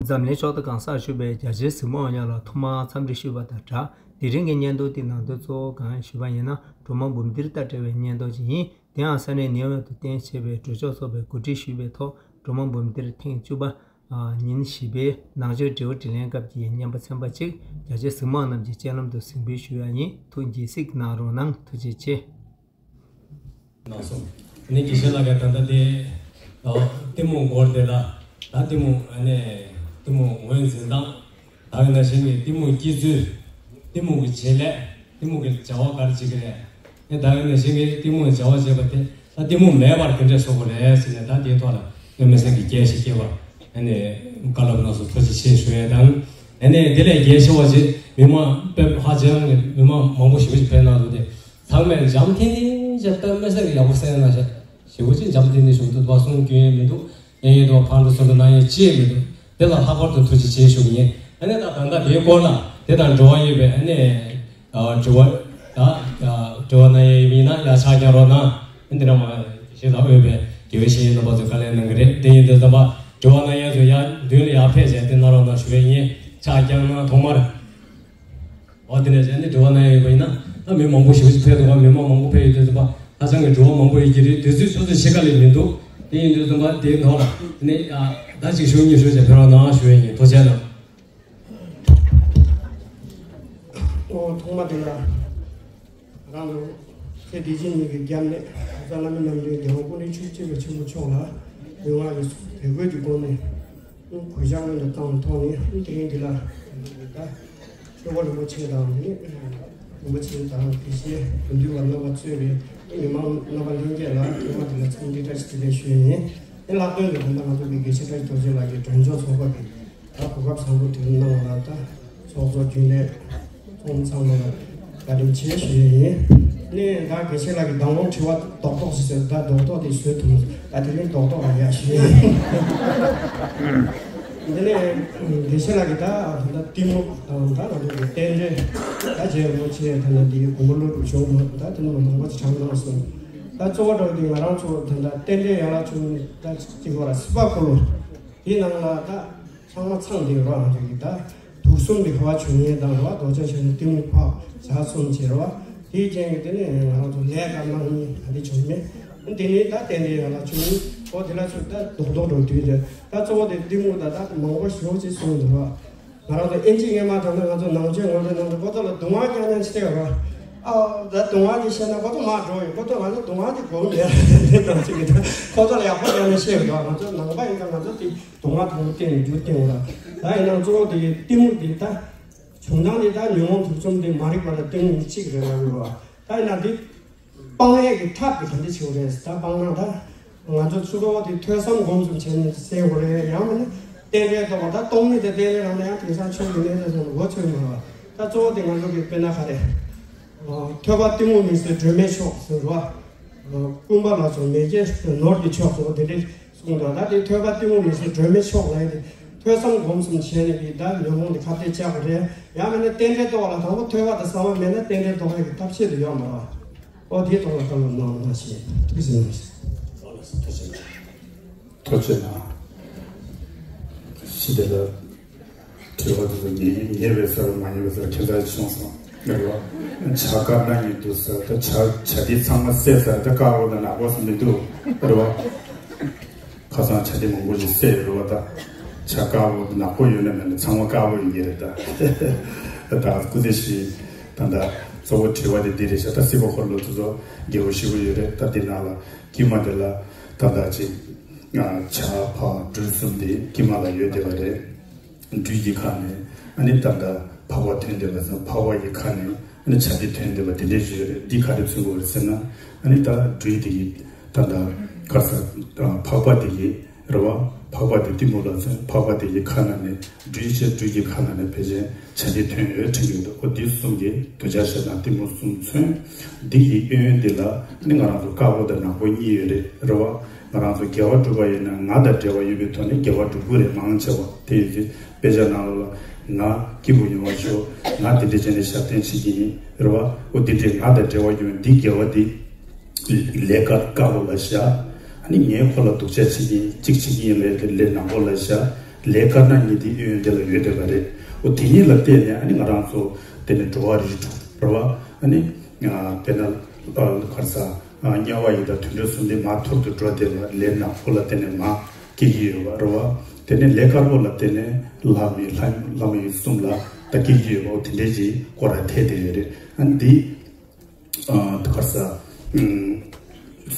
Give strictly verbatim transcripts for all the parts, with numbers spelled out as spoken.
འཛམ་གླིང་ཕྱོགས་མཐའ་གང་སར་བཞུགས་པའི་རྒྱ་ཆེའི་གཟིགས་མོ་བ་ཡོངས་ལ་ཐོག་མར་འཚམས་འདྲི་ཞུས་པ་དང་སྦྲགས། དེ་རིང་གི་བརྙན་ཐུང་འདི་ནང་དོན་གཙོ་བོ་གང་ཞུས་པ་ཡིན་ན། སྒྲོལ་མ་འབུམ་ཐེར་དང་འབྲེལ་བའི་བརྙན་ཐུང་ཞིག་ཡིན། དེའང་ས་གནས་ནིའུ་ཡོག་ཏུ་རྟེན་བྱས་པའི་སྒྲོལ་ཆོག་ཚོགས་པས་གོ་སྒྲིག་ཞུས་པའི་ཐོག་སྒྲོལ་མ་འབུམ་ཐེར་ཐེངས་བཅུ་པ། ཨ། ཉིན་བཞི་པའི་ནང་ཆོས་དྲི་བ་དྲིས་ལན་སྐབས་ཀྱི་བརྙན་པར་ཚན་པ་གཅིག་རྒྱ་ཆེའི་གཟིགས་མོ་བ་རྣམས་ཀྱི་སྤྱན་ལམ་དུ་གཟིགས་འབུལ་ཞུ་ཡ་ཡིན། ཐུགས་དགྱེས་གཟིགས་གནང་རོགས་གནང་། ཐུགས་རྗེ་ཆེ། གནང་སོང་། ཨ་ནི་དགེ་བཤེས་ལགས་ཀྱིས་ད་ལྟ་དེ། ཨ། གཏི་མུག་སྐོར་དེ་ལ། ད་གཏི་མུག་ཨ་ནི་གཏི་མུག་ངོས་འཛིན་སྟངས། ད་ག་ནང་བཞིན་གྱི་གཏི་མུག་སྐྱེ་ཚུལ། གཏི་མུག་གི་བྱེད་ལས། གཏི་མུག་གི་བྱ་བ་ག་རེ་བྱེད་ཀྱི་རེད། ཨ་ནི་ད་ག་ནང་བཞིན་གྱི་གཏི་མུག་གི་བྱ་བ་བྱེད་པ་དེ། ད་གཏི་མུག་མེད་པར་ག་འདྲས་བཟོ་དགོས་རེད་ཟེར་ནས། ད་དེའི་ཐོག་ལ་དངོས་མེད་སེམས་ཀྱི་རྒྱས་བཤད་སྐྱེས་པ། ཨ་ནི་བཀའ་སློབ་གནང་སོང་། ཐུགས་རྗེ་ཆེ་ཞུ་ཡས་དང་། ཨ་ནི་དེ་ལས་རྒྱས་ཆེ་བ་ཞིག་མི་མང་དཔེ་ཧ་ཅང་གི་མི་མང་མང་པོ་ཞེ་པོ་ཅིག་ཕེབས་གནང་འདུག་སྟེ། ཚང་མས་འཇམ་ཐིང་ཐིང་བྱས། དཔེ་མི་སྲིད་ཀྱི་ཡག་པོ་གསན་གནང་ཤག་ཞེ་པོ་ཅིག་འཇམ་ཐིང་ཐིང་བྱུང་འདུག་པ། གསུང་རྒྱུན་ཡང་མི་འདུག་ཨེ་ཡིན་དུ་ཕར་འགྲོ་ཚུར་འགྲོ་གནང་ཡས་ཅི་ཡང་མི་འདུག་དེ་ལ་ལྷག་པར་དུ་ཐུགས་རྗེ་ཆེ་ཞུ་གི་ཡིན། ཨ་ནི་ད་ད་ལྟ་དེའི་སྐོར་ལ་དེ་དང་འབྲེལ་བ་ཡོད་པའི་ཨ་ནི། ཨ། དྲི་བ། ད། ཨ། དྲི་བ་གནང་ཡས་ཡིན་ན་ཡར་ཕྱག་བརྐྱང་རོགས་གནང་། ཨ་ནི་འདི་ནས་མར་ཞེ་དྲག་འོས་པའི་དགེ་བའི་བཤེས་གཉེན་རྣམ་པ་ཚོས་དཀའ་ལས་གནང་གི་རེད། དེ་ཡིན་དུས་ཙམ་པ་དྲི་བ་གནང་ཡས་ཚོ་ཡར་མདུན་ལ་ཡར་ཕེབས་བྱས་དེ་གནང་རོགས་གནང་ཞུ་ཡས་ཡིན། ཕྱག་བརྐྱངས་གནང་། ཐོག་མར། འོ། དེ་ནས་ཨ་ནི་དྲི་བ་གནང་ཡས་ཡོད་པ་ཡིན་ན། ད་མི་མང་པོ་ཞེ་པོ་ཅིག་ཕེབས་འདུག་པ། མི་མང་མང་པོ་ཕེབས་ཡོད་དུས་ཙམ་པ་ཧ་ཅང་གི་དྲི་བ་མང་པོ་ཡོད་ཀྱི་རེད། དུས་ཚོད་སོ་སོའི་ཕྱེད་ཀ་ལས་མི་འདུག་དེ་ཡིན་དུས་ཙམ་པ་དེའི་ཐོག་ལ་ཨ་ནི། ཨ། ཟླ་གཅིག་ཞུ་གཉིས་ཞུ་བྱས་ཕེབས་རོགས་གནང་ཞུ་ཡས་ཡིན། ཐུགས་རྗེ་གནང་། ཨོ། ཐོག་མ་དེ་ལ་རང་ཚོ་སྲས་བདེ་ཆེན་གཉིས་ཀྱི་རྒྱབ་ནས་ད་བླ་མའི་རྣམ་འདྲེན་རྒྱལ་བ་ཀུན་ལེགས་ཆོས་རྒྱལ་བའི་ཆེན་པོ་མཆོག་ལ་མི་དབང་གི་དད་གུས་ཀྱི་སྒོ་ནས་གུས་ཕྱག་སྔོན་དུ་བཏང་ཐོག་ནས། དེ་རིང་འདི་ལ་ད་ཆོས་པ་རིན་པོ་ཆེ་དང་ནི་རིན་པོ་ཆེ་དང་དགེ་བཤེས་དགེ་འདུན་པ་རྣམ་པ་གཙོས་པའི་མི་མང་རྣམ་པ་ལྷན་རྒྱས་ལ་ཐོག་མ་དེ་ལ་འཚམས་འདྲི་བཀྲ་ཤིས་བདེ་ལེགས་ཞུ་ཡས་ཡིན། དེ་ལྷག་དོན་དུ་ད་ལྟ་ང་ཚོ་གི་དགེ་བཤེས་བཀྲ་ཤིས་རྡོ་རྗེ་ལགས་ཀྱིས་མགྲོན་ཆོག་ཚོགས་པ་གི་ད་གོ་སྐབས་བཟང་པོ་དེ་གནང་བ་ལ་ད་ཚོགས་གཙོ་རྒྱུན་ལས་ཚང་མ་ཚང་མ་ལ་བཀའ་དྲིན་ཆེ་ཞུ་ཡས་ཡིན། ནས་ད་དགེ་བཤེས་ལགས་ཀྱིས་མདང་དགོང་དྲི་བ་རྡོག་རྡོག་ཞིག་ཟེར། ད་རྡོག་རྡོག་དེ་བཟོས་ཐུབ། ད་དེ་རིང་རྡོག་རྡོག་ལ་ཡ་ཞུ་ཡས་ཡིན། འདི་ནས་དགེ་བཤེས་ལགས་ཀྱིས་ད་ད་གཏི་མུག་དང་ད་ང་ཚོ་གི་རྟེན་འབྲེལ། ད་རྗེ་རིན་པོ་ཆེ་ད་ལྟ་འདི་མགོན་པོ་ཀླུ་སྒྲུབ་མཆོག་ད་དེ་ནས་མང་པོ་ཅིག་དྲངས་གནང་སོང་། ད་གཙོ་བོ་འདྲ་བོ་འདི་ང་རང་ཚོ་ད་ལྟ་རྟེན་འབྲེལ་ཡན་ལག་བཅུ་གཉིས་ད་གཅིག་པ་ལ་སྲིད་པ་འཁོར་ལོ། དེའི་ནང་ལ་ད་ཚང་མ་ཚང་བསྡད་རོགས། ང་ཚོ་གི་ད་དུག་གསུམ་གྱི་ཁ་བ་བྱུང་ཡས་དང་རོ། རྡོ་རྗེ་འཆང་གི་གཏི་མུག་ཕོག། ཇག་གསུམ་བྱེད་རོ། དེའི་རྐྱེན་གྱིས་དེ་ནས་ང་རང་ཚོ་ལས་ཀ་གནང་ཡས་ད་འདི་བྱུང་མེད། དེ་ནས་ད་རྟེན་འབྲེལ་ཡན་ལག་བཅུ་གཉིས། འོ་དེ་ལ་ཚུར་ད་རྡོག་རྡོག་འགྲོ་དུས་དེ་ད་གཙོ་བོ་དེ་གཏི་མུག་ད་ད་མང་པོ་ཞེ་པོ་ཅིག་གསུངས་འདུག་རོ། ང་རང་ཚོ་ཨིན་ཇི་སྔོན་མ་དང་ད་ང་ཚོ་ནང་ཆོས་ངོ་སྤྲོད་གནང་དུས་ཁོ་ཚོ་ལ་གདུང་བ་རྐྱང་རྐྱང་བཤད་རོ། ཨ། ད་གདུང་བ་དེ་བཤད་ན་ཁོ་ཚོ་མར་འགྲོ་ཡོང་། ཁོ་ཚོ་ང་ཚོ་གདུང་བ་དེ་གོ་མེད་དེ་དང་ཅིག་གི་ད་ཁོ་ཚོ་ལ་ཡག་པོ་རྐྱང་རྐྱང་བཤད་ཡོད་དོ། ང་ཚོ་ནང་པ་ཡིན་ཙང་ང་ཚོ་དེ་གདུང་བ་དང་པོ་བསྟན་ནས་རྒྱུ་བསྟན་འོ་ལ། ད་ཡིན་ན་གཙོ་བོ་དེ་གི་གཏི་མུག་དེ་ད་བྱུང་སྟངས་དེ་ད་ཉོན་མོངས་དུག་གསུམ་དེ་མ་རིག་པ་དང་གཏི་མུག་གཅིག་རེད་ལབ་ཡོད་རོ། ད་ཡིན་ན་དེ། སྤང་ཡས་ཀྱི་ཐབས་དེ་ག་འདྲ་བྱེད་དགོས་རེད་ཟེར། ད་སྤང་ན་ད་ང་ཚོ་ཚུར་འགྲོ་བ་དེ་ཐོས་བསམ་སྒོམ་གསུམ་བྱས་ནས་སེལ་དགོས་རེད། ཡང་མིན་ན་རྟེན་འབྲེལ་གཏོང་བ། ད་གཏོང་མི་དེ་རྟེན་འབྲེལ་རང་ལ་ཡང་དེང་སང་ཆོས་ཀྱི་གནས་ཚད་སོང་ནས་མགོ་ཚོས་མ་རེད་བ། ད་གཙོ་བོ་དེ་ང་ཚོ་གི་དཔེར་ན་ག་རེ། ཨ། ཐོས་པ་གཏི་མུག་མི་བཟད་སྒྲོན་མེ་མཆོག་ཟེར་བ། ཨ། བསྐུམ་པ་ལ་སོགས་མེ་སྐྱེས་ནོར་གྱི་མཆོག་ཟེར་བ་དེ་འདྲའི་གསུངས་འདུག་ད་དེ་ཐོས་པ་གཏི་མུག་མི་བཟད་སྒྲོན་མེ་མཆོག་ལབ་ཡས་དེ་ཐོས་བསམ་སྒོམ་གསུམ་བྱས་ནས་ཀྱི་ད་ཉོན་མོངས་དེ་ཁ་གཏད་བཅག་དགོས་རེད། ཡང་མིན་ན་རྟེན་འབྲེལ་གཏོང་བ་ལ་དང་པོ་ཐོས་པ་དང་བསམ་པ་མེད་ན་རྟེན་འབྲེལ་གཏོང་ཡས་ཀྱི་ཐབས་ཤེས་དེ་ཡོད་མ་རེད་བ། ཨོ་དེའི་ཐོག་ལ་བཀའ་སློབ་གནང་རོགས་གནང་ཞེས་ཐུགས་སེམས་གནང་ཞིང་། ཐུགས་རྗེ་གནང་། ཐུགས་རྗེ་གནང་། ཞི་བདེ་ལ་དྲི་བ་དེ་ཚོ་ཉན་ཉན་པའི་སར་མ་ཉན་པའི་སར་ཁྱད་མཚར་བྱུང་སོང་། ངེས་པ་བྱ་དཀར་ན་ཉིད་དུ་ཟེར། ད་བྱ་བྱ་དེ་ཚང་མ་བསད་ཚར། ད་དཀར་པོ་དང་ནག་པོ་ཟེར་མི་འདུག་རེད་བ། ཁ་སང་བྱ་དེ་མང་པོ་ཞིག་བསད་ཡོད་རེད་བ། ད་བྱ་དཀར་པོ་ནག་པོ་ཡོད་ན་མེད་ན་ཚང་མ་དཀར་པོ་ཡིན་གྱི་རེད་ད། ད་སྐུ་ཚེ་ཞིག་ད་ད་གཙོ་བོ་དྲི་བ་དེ་འདི་རེད་ཤག་ད་སྲིད་པ་འཁོར་ལོ་དེ་ཚོ་རྒྱལ་པོ་ཞེ་པོ་ཡོད་རེད། ད་འདི་ནང་ལ་དཀྱིལ་མ་དེ་ལ་ད་ད་ཅིག་བྱ་ཕག་སྦྲུལ་གསུམ་དེ་དཀྱིལ་མ་ལ་ཡོད་བསྡད་པ་རེད། སྦྲུལ་གྱི་ཁ་ནས་ཨ་ནི་ད་ལྟ་ཕག་པ་ཐོན་བསྡད་པ་སོང་། ཕག་པ་ཡི་ཁ་ནས་ཨ་ནི་བྱ་དེ་ཐོན་བསྡད་པ་དེ་འདྲས་ཞིག་ཡོད་རེད། འདི་ག་རེ་མཚོན་དགོས་རེད་ཟེར་ན། ཨ་ནི་ད་སྦྲུལ་དེ་ཡི་ད་ལྟ་ག་ས་ཕག་པ་དེ་ཡི་རེད་བ། ཕག་པ་དེ་གཏི་མུག་ལ་མཚོན། ཕག་པ་དེ་ཡི་ཁ་ནང་ནས་སྦྲུལ་ཆེ། སྦྲུལ་གྱི་ཁ་ནང་ནས་ཕལ་ཆེར་བྱ་དེ་ཐོན་ཡོད་དྲན་གྱི་འདུག་ཨོ་འདི་གསུམ་གྱིས་གདུལ་བྱ་ཞེ་སྡང་གཏི་མུག་གསུམ་མཚོན། འདི་ཡི་གཡས་གཡོན་འདི་ལ་ཨ་ནི་ང་རང་ཚོ་དཀར་པོ་དང་ནག་པོ་གཉིས་ཡོད་རེད། རེད་བ། ང་རང་ཚོ་དགེ་བ་སྒྲུབ་པ་ཡིན་ན་ང་དང་འབྲེལ་བ་ཡོད་པའི་ཐོག་ནས་དགེ་བ་སྒྲུབ་དགོས་རེད། མང་ཆེ་བ་དེ་ཡོད་ཚེ་དཔེ་ཆ་ནང་ལ་ང་སྐྱིད་པོ་ཡོང་བ་ཤོག་ང་དེ་འདྲ་བྱས་ནས་ཞབས་བརྟན་བྱེད་ཀྱི་ཡིན། རེད་བ། འོ་དེ་འདྲས་ང་དང་འབྲེལ་བ་ཡོད་འདི་དགེ་བ་འདི་ལས་ཀ་དཀར་པོ་ལ་བཞག་ཨ་ནི་ངས་ཁོ་ལ་སྡུག་ཅག་བྱེད་ཀྱི་ཡིན། གཅིག་བྱེད་ཀྱི་ཡིན་ལས་དེ་ལས་ནག་པོ་ལ་བཞག་ལས་དཀར་ནག་གཉིས་དེ་གཡས་གཡོན་དེ་ལ་ཡོད་བསྡད་པ་རེད། འོ་དེ་གཉིས་ལ་བརྟེན་ནས་ཨ་ནི་ང་རང་ཚོ་དེ་ནས་འགྲོ་བ་རིགས་དྲུག་རེད་བ། ཨ་ནི་དཔེར་ན་ག་རེ་ཟ་དམྱལ་བ་ཡི་དྭགས་དུད་འགྲོ་གསུམ་དེ་མར་ཐུར་དུ་འགྲོ་བསྡད་པ། ལས་ནག་པོ་ལ་བརྟེན་ནས་མར་སྐྱེ་གི་ཡོད་པ་རེད་བ། དེ་ནས་ལས་དཀར་པོ་ལ་བརྟེན་ནས་ལྷ་མི་ལྷ་ལྷ་མི་གསུམ་ལ་ད་སྐྱེ་གི་ཡོད་པ། འོ་དེ་འདྲའི་ཅིག་སྐོར་ར་ཐེབས་བསྡད་ཡོད་རེད། ཨ་ནི་འདི་ཨ་ད་ག་རེ་ཟ་ཨུམ་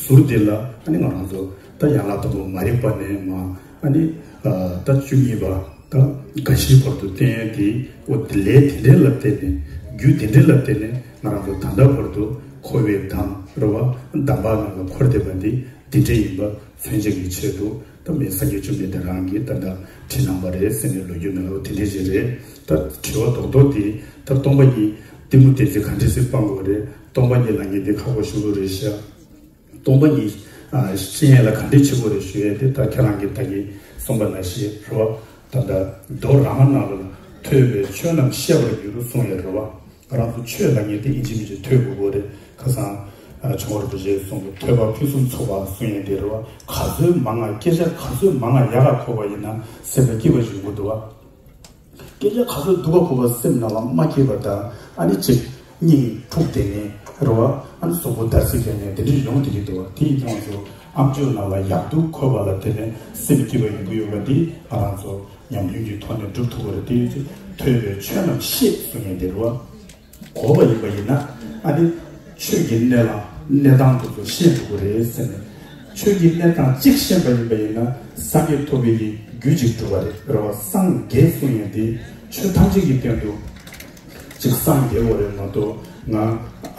ཟུར་དེ་ལ་ཨ་ནི་ང་རང་ཚོ་ད་ཡན་ལག་དང་པོ་མ་རིག་པ་ནས་མར་ཨ་ནི་ཨ་ད་བཅུ་གཉིས་པ་ད་རྒ་ཤིའི་བར་དུ་བསྟན་ཡས་དེ། འོ་དེ་ལས་དེ་འདྲ་ལ་བརྟེན་ནས་རྒྱུ་དེ་འདྲ་ལ་བརྟེན་ནས་ང་རང་ཚོ་ད་ལྟ་བར་དུ་འཁོར་བའི་འདམ་རེད་བ། འདམ་བག་ནང་ལ་འཁོར་བསྡད་པ་འདི་འདི་འདྲ་ཡིན་པ་མཚོན་བྱེད་ཀྱི་ཆེད་དུ་ད་མི་སངས་རྒྱས་བཅོམ་ལྡན་འདས་རང་གིས་ད་ལྟ་བྲིས་གནང་བ་རེད་ཟེར་ནས་ལོ་རྒྱུས་ནང་ལ་འོ་དེ་འདྲ་ཞིག་རེད། ད་དྲི་བ་རྡོག་རྡོག་དེ་ད་སྟོང་པ་ཉིད་གཏི་མུག་བདེན་འཛིན་ག་འདྲ་སེ་སྤང་དགོས་རེད། སྟོང་པ་ཉིད་ལབ་མཁན་དེ་ཁག་པོ་ཞེ་པོ་རེད་ཤག་སྟོང་པ་ཉིད་ཨ་ཤེས་ཡས་ལ་ག་འདྲ་བྱེད་དགོས་རེད་ཞུ་ཡས་དེ་ད་ཁྱེད་རང་གིས་ད་གིན་གསུངས་པ་ནང་བཞིན་རེད་བ། ད་ལྟ་མདོ་ར་མ་ན་ལ་ལ་ཐོས་པས་ཆོས་རྣམས་ཤེས་པར་འགྱུར་གསུངས་ཡོད་རེད་བ། ང་རང་ཚོ་ཆོས་ལབ་མཁན་དེ་ཨིན་ཇི་མི་ཇི་ཐོས་དགོས་དགོས་རེད། ཁ་སང་ཨ་ཆུང་བ་རིན་པོ་ཆེས་གསུངས་པ། ཐོས་པ་ཕུན་སུམ་ཚོགས་པ་གསུངས་ཡོད་དེ་རེད་བ། ག་ཚོད་མང་ང་སྐད་ཆ་ག་ཚོད་མང་ང་ཡག་ག་གོ་བ་ཡིན་ན་སེམས་ལ་སྐྱིད་པ་ཞིག་ཡོང་གི་འདུག་བ། སྐད་ཆ་ག་ཚོད་སྡུག་ག་གོ་བ་སེམས་ནང་ལ་མ་སྐྱིད་པ་དང་ཨ་ནི་ཅིག་སྙིང་འཁྲུགས་བསྡད་མཁན་རེད་བ། ཨ་ནི་གཟུགས་པོ་འདར་སིག་བྱས་ནས་དེ་འདྲ་ཡོང་བསྡད་ཀྱི་འདུག་བ། དེ་ཡི་དོན་དུ་ཨ་མཆོག་ནང་ལ་ཡག་སྡུག་འཁོར་བ་ལ་བརྟེན་ནས་སེམས་སྐྱིད་པ་ཡོང་གི་ཡོད་པ་འདི་ང་རང་ཚོ་ཉམས་མྱོང་གི་ཐོག་ནས་སྒྲུབ་ཐུབ་པ་རེད། དེ་ཡོད་ཚེ་ཐོས་པས་ཆོས་རྣམས་ཤེས་གསུང་མཁན་དེ་རེད་བ། གོ་བ་ཡིན་པ་ཡིན་ན་ཨ་ནི་ཆོས་ཀྱི་གནས་ལ་གནས་སྟངས་དེ་ཚོ་ཤེས་ཐུབ་ཀྱི་རེད་ཟེར་ནས། ཆོས་ཀྱི་གནས་སྟངས་གཅིག་ཤེས་པ་ཡིན་པ་ཡིན་ན་སངས་རྒྱས་ཐོབ་པའི་རྒྱུ་གཅིག་འགྲུབ་པ་རེད། རེད་བ། སངས་རྒྱས་གསུང་ཡས་དེ་ཆོས་ཐམས་ཅད་ཀྱི་སྟེང་དུ་གཅིག་སངས་རྒྱས་དགོས་རེད་མ་གཏོགས། ང་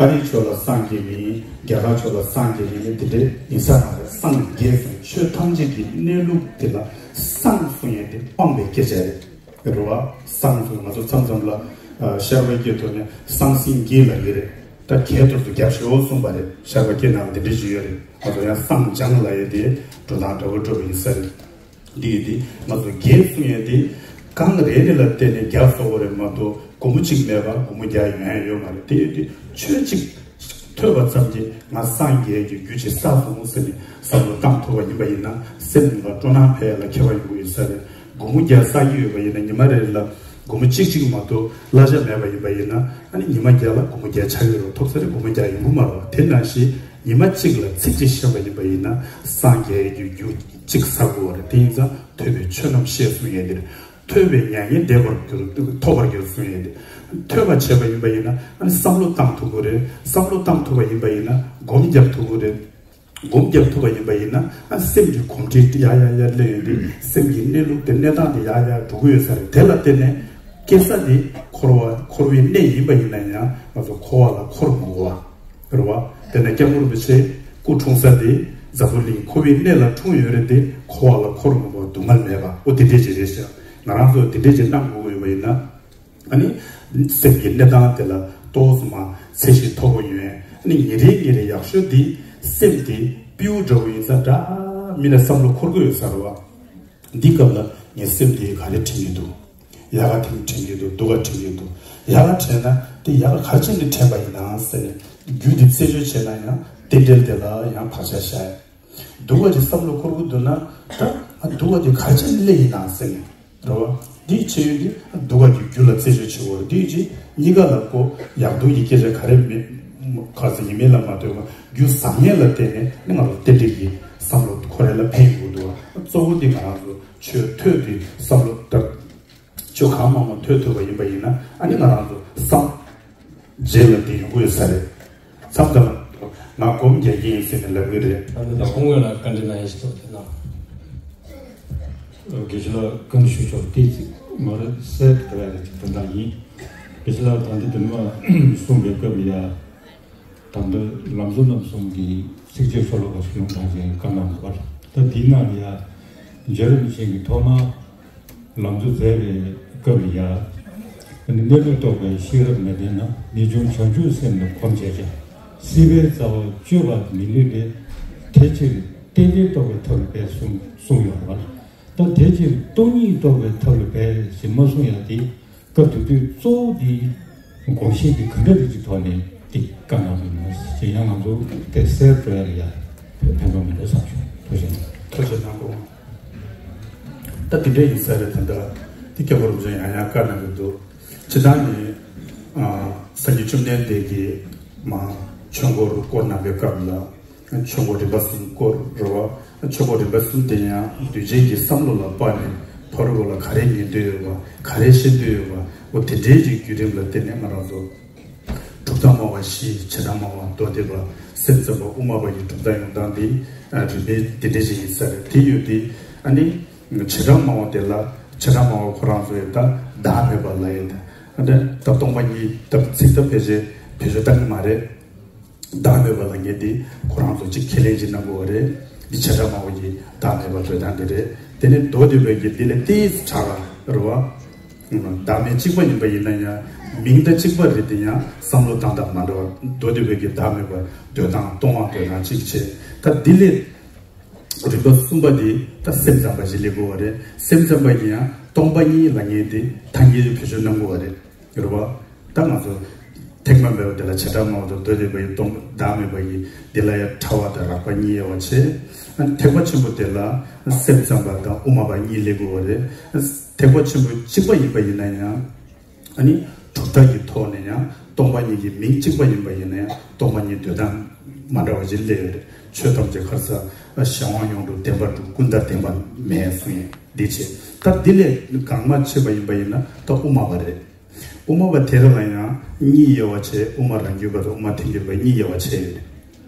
ཨ་རིའི་ཕྱོགས་ལ་སངས་རྒྱས་ཡིན། རྒྱ་གར་ཕྱོགས་ལ་སངས་རྒྱས་ཡིན་དེ་འདྲ་ཡིན་ས་མ་རེད། སངས་རྒྱས་གསུང་ཆོས་ཐམས་ཅད་ཀྱི་གནས་ལུགས་དེ་ལ་སངས་གསུང་ཡས་དེ་སྤངས་པའི་སྐད་ཆ་རེད། རེད་བ། སངས་གསུང་ང་ཚོ་མཚམས་མཚམས་ལ་ཨ་ཤར་བ་སྐད་ཐོག་ནས་སངས་སིང་གེ་ལབ་ཀྱི་རེད། ད་གད་ཐོར་དུ་རྒྱབ་ཤོག་གསུངས་པ་རེད། ཤར་བ་སྐད་ནང་འདི་འདྲ་ཞིག་ཡོད་རེད། ང་ཚོ་ཡང་སངས་བྱང་ལབ་ཡས་དེ་འགྲོ་སྟངས་འདྲ་པོ་འགྲོ་བ་ཡིན་ས་རེད། འདི་ཡོད་དེ་ང་ཚོ་རྒྱས་གསུང་ཡས་དེ་གང་རེད་ནི་ལ་བརྟེན་ནས་རྒྱ་བཟོ་བ་རེད་མ་གཏོགས་སྒོར་མོ་གཅིག་མེད་པ་སྒོར་མོ་རྒྱག་ཡོང་ཡ་ཡོད་མ་རེད། དེ་ཡོད་དེ་ཆོས་གཅིག་ཐོས་པ་ཙམ་གྱིས་ང་སངས་རྒྱས་ཀྱི་རྒྱུ་ཅིག་བསགས་སོང་ཟེར་ནས་བསམ་བློ་བཏང་ཐུབ་པ་ཡིན་པ་ཡིན་ན་སེམས་ལ་སྤྲོ་སྣང་འཕེལ་ཡ་ལ་ཁྱད་པར་ཡོང་གི་ཡོད་ས་རེད། སྒོར་མོ་བརྒྱ་བསགས་ཀྱི་ཡོད་པ་ཡིན་ན་ཉི་མ་རེ་ལ་སྒོར་མོ་གཅིག་གཅིག་མ་གཏོགས་གླ་ཆ་མེད་པ་ཡིན་པ་ཡིན་ན་ཨ་ནི་ཉི་མ་བརྒྱ་ལ་སྒོར་མོ་བརྒྱ་ཆགས་ཀྱི་རེད། ཐོབ་ས་རེ་སྒོར་མོ་བརྒྱ་ཡོང་གི་མ་རེད་བ། དེ་ནང་བཞིན་ཉི་མ་གཅིག་ལ་ཚིག་གཅིག་བཤད་པ་ཡིན་པ་ཡིན་ན་སངས་རྒྱས་ཀྱི་རྒྱུ་གཅིག་བསགས་དགོས་པ་རེད། དེ་ཡིན་ཙང་ཐོས་པས་ཆོས་རྣམས་ཤེས་གསུང་ཡས་དེ་རེད། ཐོས་པས་མྱ་ངན་འདས་པར་འགྱུར་ཐོབ་པར་འགྱུར་གསུང་ཡས་དེ། ཐོས་པ་བྱས་པ་ཡིན་པ་ཡིན་ན་ཨ་ནི་བསམ་བློ་བཏང་ཐུབ་དགོས་རེད། བསམ་བློ་བཏང་ཐུབ་པ་ཡིན་པ་ཡིན་ན་སྒོམ་རྒྱབ་ཐུབ་དགོས་རེད། སྒོམ་རྒྱབ་ཐུབ་པ་ཡིན་པ་ཡིན་ན་ཨ་སེམས་ཀྱི་གོམས་འདྲིས་ཡར་ཡར་ཡར་སླེབས་ཡོང་དུས་སེམས་ཀྱི་གནས་ལུགས་དེ་གནས་སྟངས་དེ་ཡར་ཡར་འགྲོ་གི་ཡོད་ས་རེད། དེ་ལ་བརྟེན་ནས་སྐྱེ་ས་དེ་འཁོར་བ་འཁོར་བའི་གནས་ཡིན་པ་ཡིན་ན་ཡང་ང་ཚོ་འཁོར་བ་ལ་འཁོར་མི་དགོས་པ་རེད་བ། དེ་ནས་སྐྱབས་མགོན་རིན་པོ་ཆེ་སྐུ་འཁྲུངས་ས་དེ་འཛམ་བུ་གླིང་འཁོར་བའི་གནས་ལ་འཁྲུངས་ཡོད་རེད་དེ་འཁོར་བ་ལ་འཁོར་མི་དགོས་པ་སྡུག་བསྔལ་མེད་པ་འོ་དེ་འདྲས་ཅིག་རེད་ཤག་ང་རང་ཚོ་དེ་འདྲས་ཅིག་གནང་དགོས་ཀྱི་ཡོད་པ་ཡིན་ན། ཨ་ནི། སེམས་ཀྱི་གནས་སྟངས་དེ་ལ་ཏོག་ཙམ་མ་ཚད་གཞི་མཐོ་པོ་ཡོད། ཨ་ནི་ཉིན་རེ་ཉིན་རེ་ཡག་ཤོས་འདི་སེམས་དེ་སྤྲེའུ་འདྲ་བོ་ཡིན་ཙང་འདྲ་མིན་ན་བསམ་བློ་འཁོར་གི་ཡོད་ས་རེད་བ། འདི་སྐབས་ལ་ངའི་སེམས་དེ་ག་རེ་དྲན་གྱི་འདུག་ཡག་ག་དེ་དྲན་གྱི་འདུག་སྡུག་ག་དྲན་གྱི་འདུག་ཡག་ག་དྲན་ན་དེ་ཡག་ག་ག་ཅི་ནས་དྲན་པ་ཡིན་ནམ་ཟེར་ནས་རྒྱུ་དེ་རྩད་གཅོད་བྱས་ན་ཡང་རྟེན་འབྲེལ་དེ་ལ་ཡང་བག་ཆགས་བཞག་ཡ། སྡུག་པ་ཅིག་བསམ་བློ་འཁོར་གྱི་འདུག་ན་ད་ཨ་སྡུག་པ་དེ་ག་ཅི་སླེབས་ཡིན་ན་ཟེར་ནས་རེད་བ། འདི་བྱེད་ཡུལ་འདི་སྡུག་པ་གི་རྒྱུ་ལ་རྩད་གཅོད་བྱེད་དགོས་རེད། འདི་ཅིག་གཉིས་ཀ་ལ་ཀོ་ཡག་སྡུག་གི་སྐད་ཆ་ག་རེ་མེད་ག་ཚོད་ཡིན་མིན་ལ་མ་ལྟོས་པར་རྒྱུ་བཟང་ངན་ལ་བརྟེན་ནས་ནི་ང་ཚོ་རྟེན་འབྲེལ་གྱི་བསམ་བློ་འཁོར་ཡ་ལ་ཕན་ཡོང་གི་འདུག་བ། གཙོ་བོ་འདི་ང་རང་ཚོ་ཆོས་ཐོས་ཏེ་བསམ་བློ་བཏང་། ཆོས་གང་མང་མང་ཐོས་ཐུབ་པ་ཡིན་པ་ཡིན་ན་ཨ་ནི་ང་རང་ཚོ་བསམ་རྗེས་ལ་འདི་ཡོང་གི་ཡོད་ས་རེད། མཚམས་མཚམས་ང་སྒོམ་རྒྱག་གི་ཡིན་ཟེར་ནས་ལབ་གི་རེད། ད་ལྟ་སྐུ་ངོ་ལ་བཀའ་འདྲི་གནང་ཡ་ཞིག་འདུག་དེ་ན། དགེ་བཤེས་ལགས་བཀའ་འདྲི་ཞུ་ཆོག་ཏོག་ཙམ་མར་གསལ་དུ་བ་རེད་ཅིག་དོན་དག་ཡིན། དགེ་བཤེས་ལགས་ད་ལྟ་དེ་མ་གསུངས་པའི་སྐབས་ལ་ཡ། ད་ལྟ་ལམ་གཙོ་རྣམ་གསུམ་གྱི་ཚིགས་བཅད་ཤོ་ལོ་ཀ་ཞིག་ཡོང་དང་ཞེས་བཀའ་གནང་འདུག་པར། ད་འདིའི་ནང་ལ་ཡང་རྗེ་རིན་པོ་ཆེ་གིས་ཐོག་མར་ལམ་གཙོ་མཛད་པའི་སྐབས་ལ་ཡང་། གནས་ལུགས་རྟོགས་པའི་ཤེས་རབ་མི་ལྡན་ན། ངེས་འབྱུང་བྱང་ཆུབ་སེམས་ལ་གོམས་བྱས་ཀྱང་། སྲིད་པའི་རྩ་བ་གཅོད་པར་མི་ནུས་ཏེ། དེ་ཕྱིར་རྟེན་འབྲེལ་རྟོགས་པའི་ཐབས་ལ་འབད་གསུངས་གསུངས་ཡོད་པར། ད་དེ་ཕྱིར་སྟོང་ཉིད་རྟོགས་པའི་ཐབས་ལ་འབད་ཞེས་མ་གསུངས་ཡང་དེ། སྐབས་དེ་དུས་གཙོ་བོ་དེ་དགོངས་བཞེད་དེ་ག་འདྲ་རིགས་ཀྱི་ཐོག་ནས་དེ་བཀའ་གནང་བ་ཡིན་ན་ཞེས་ཡང་ང་ཚོ་དེ་གསལ་འགྲོ་ཡ་ལ་ཡ་ཕན་ཐོགས་མི་འདུག་བསམ་བྱུང་། ཐུགས་རྗེ་གནང་། ཐུགས་རྗེ་གནང་གོ། ད་དེ་འདྲ་ཡིན་ས་རེད། ད་ལྟ་དེ་སྐྱབས་མགོན་རིན་པོ་ཆེ་ཡང་ཡང་བཀའ་གནང་གི་འདུག་སྤྱིར་བཏང་ནི་ཨ་སངས་རྒྱས་བཅོམ་ལྡན་འདས་ཀྱིས་མ་ཆོས་འཁོར་བསྐོར་གནང་བའི་སྐབས་ལ་ཆོས་འཁོར་རིམ་པ་གསུམ་བསྐོར་རེད་བ། ཆོས་འཁོར་རིམ་པ་གསུམ་དེ་ཡང་གདུལ་བྱའི་གི་བསམ་བློ་ལ་དཔག་ནས་ཕ་རོལ་པོ་ལ་ག་རེ་ཉན་འདོད་ཡོད་པ། ག་རེ་ཤེས་འདོད་ཡོད་པ། འོ་དེ་འདྲའི་གི་བརྒྱུད་རིམ་ལ་བརྟེན་ནས་ང་རང་ཚོ་གྲུབ་མཐའ་སྨྲ་བ་བཞི། བྱེ་བྲག་སྨྲ་བ་མདོ་སྡེ་པ། སེམས་ཙམ་པ་དབུ་མ་པ་ཡི་གྲུབ་མཐའ་ཡོང་སྟངས་འདི་རིམ་པས་འདི་འདྲ་ཞིག་ཡིན་ས་རེད། དེ་ཡོད་དེ་ཨ་ནི་བྱེ་བྲག་སྨྲ་བ་དེ་ལ་བྱེ་བྲག་སྨྲ་བ་ཁོ་རང་ཚོ་ཡི་ད་བདག་མེད་པ་ལབ་ཡས་དེ། ཨ་ནི་ད་སྟོང་པ་ཉིད་ད་ཚིག་ད་ཕལ་ཆེར་བེད་སྤྱོད་གཏང་གི་མ་རེད། བདག་མེད་པ་ལབ་མཁན་དེ་ཁོ་རང་ཚོ་གཅིག་ཁས་ལེན་ཅིག་གནང་དགོས་པ་རེད། འདི་བྱེ་བྲག་སྨྲ་བ་ཡི་བདག་མེད་པ་འདོད་སྟངས་དེ་རེད། དེ་ནས་མདོ་སྡེ་པའི་གི་འདི་ལས་ཏོག་ཙམ་དྲག་ར་རེད་བ། བདག་མེད་གཅིག་པ་ཡིན་པ་ཡིན་ན་ཡང་མིང་ད་གཅིག་པ་རེད་དེ་ཡང་བསམ་བློ་བཏང་སྟངས་མ་འདྲ་བ། མདོ་སྡེ་པའི་གི་བདག་མེད་པ་འདོད་སྟངས་སྟོང་པ་འདོད་སྟངས་གཅིག་བྱས། ད་འདི་ལས་རིམ་པ་གསུམ་པ་དེ་ད་སེམས་ཙམ་པ་ཞིག་སླེབས་དགོས་པ་རེད། སེམས་ཙམ་པ་ཡིན་ཡང་སྟོང་པ་ཉིད་ལབ་མཁན་དེ་ཐལ་འགྱུར་བེད་སྤྱོད་གནང་དགོས་པ་རེད། རེད་བ། ད་ང་ཚོ་ཐེག་དམན་པའི་དེ་ལ་བྱེ་བྲག་སྨྲ་བ་དང་མདོ་སྡེ་པ་ཡི་སྟོང་བདག་མེད་པ་ཡི་འདི་ལ་ཡང་ཕྲ་བ་དང་རགས་པ་གཉིས་དབྱེ་བ་ཕྱེ། ཨ་ནི་ཐེག་པ་ཆེན་པོ་དེ་ལ་སེམས་ཙམ་པ་དང་དབུ་མ་པ་གཉིས་སླེབས་དགོས་པ་རེད། ཐེག་པ་ཆེན་པོ་གཅིག་པ་ཡིན་པ་ཡིན་ན་ཡང་ཨ་ནི་གྲུབ་མཐའ་གི་ཐོག་ནས་ཡང་སྟོང་པ་ཉིད་ཀྱི་མིང་གཅིག་པ་ཡིན་པ་ཡིན་ན་ཡང་སྟོང་པ་ཉིད་འདོད་སྟངས་མ་འདྲ་བ་ཅིག་སླེབས་ཡོད་རེད། ཆོས་ཐམས་ཅད་ཁར་ས་གཞན་དབང་ཡོངས་གྲུབ་བདེན་པར་གྲུབ། ཀུན་བཏགས་བདེན་པ་མེད་གསུང་ཡས་འདི་བྱས། ད་འདི་ལས་གང་མ་ཕྱེ་བ་ཡིན་པ་ཡིན་ན་ད་དབུ་མ་པ་རེད། དབུ་མ་པ་དེ་ར་ལ་ཡང་གཉིས་དབྱེ་བ་ཕྱེ། དབུ་མ་རང་རྒྱུད་པ་དང་དབུ་མ་ཐལ་འགྱུར་བ་གཉིས་དབྱེ་བ་ཕྱེ་ཡོད།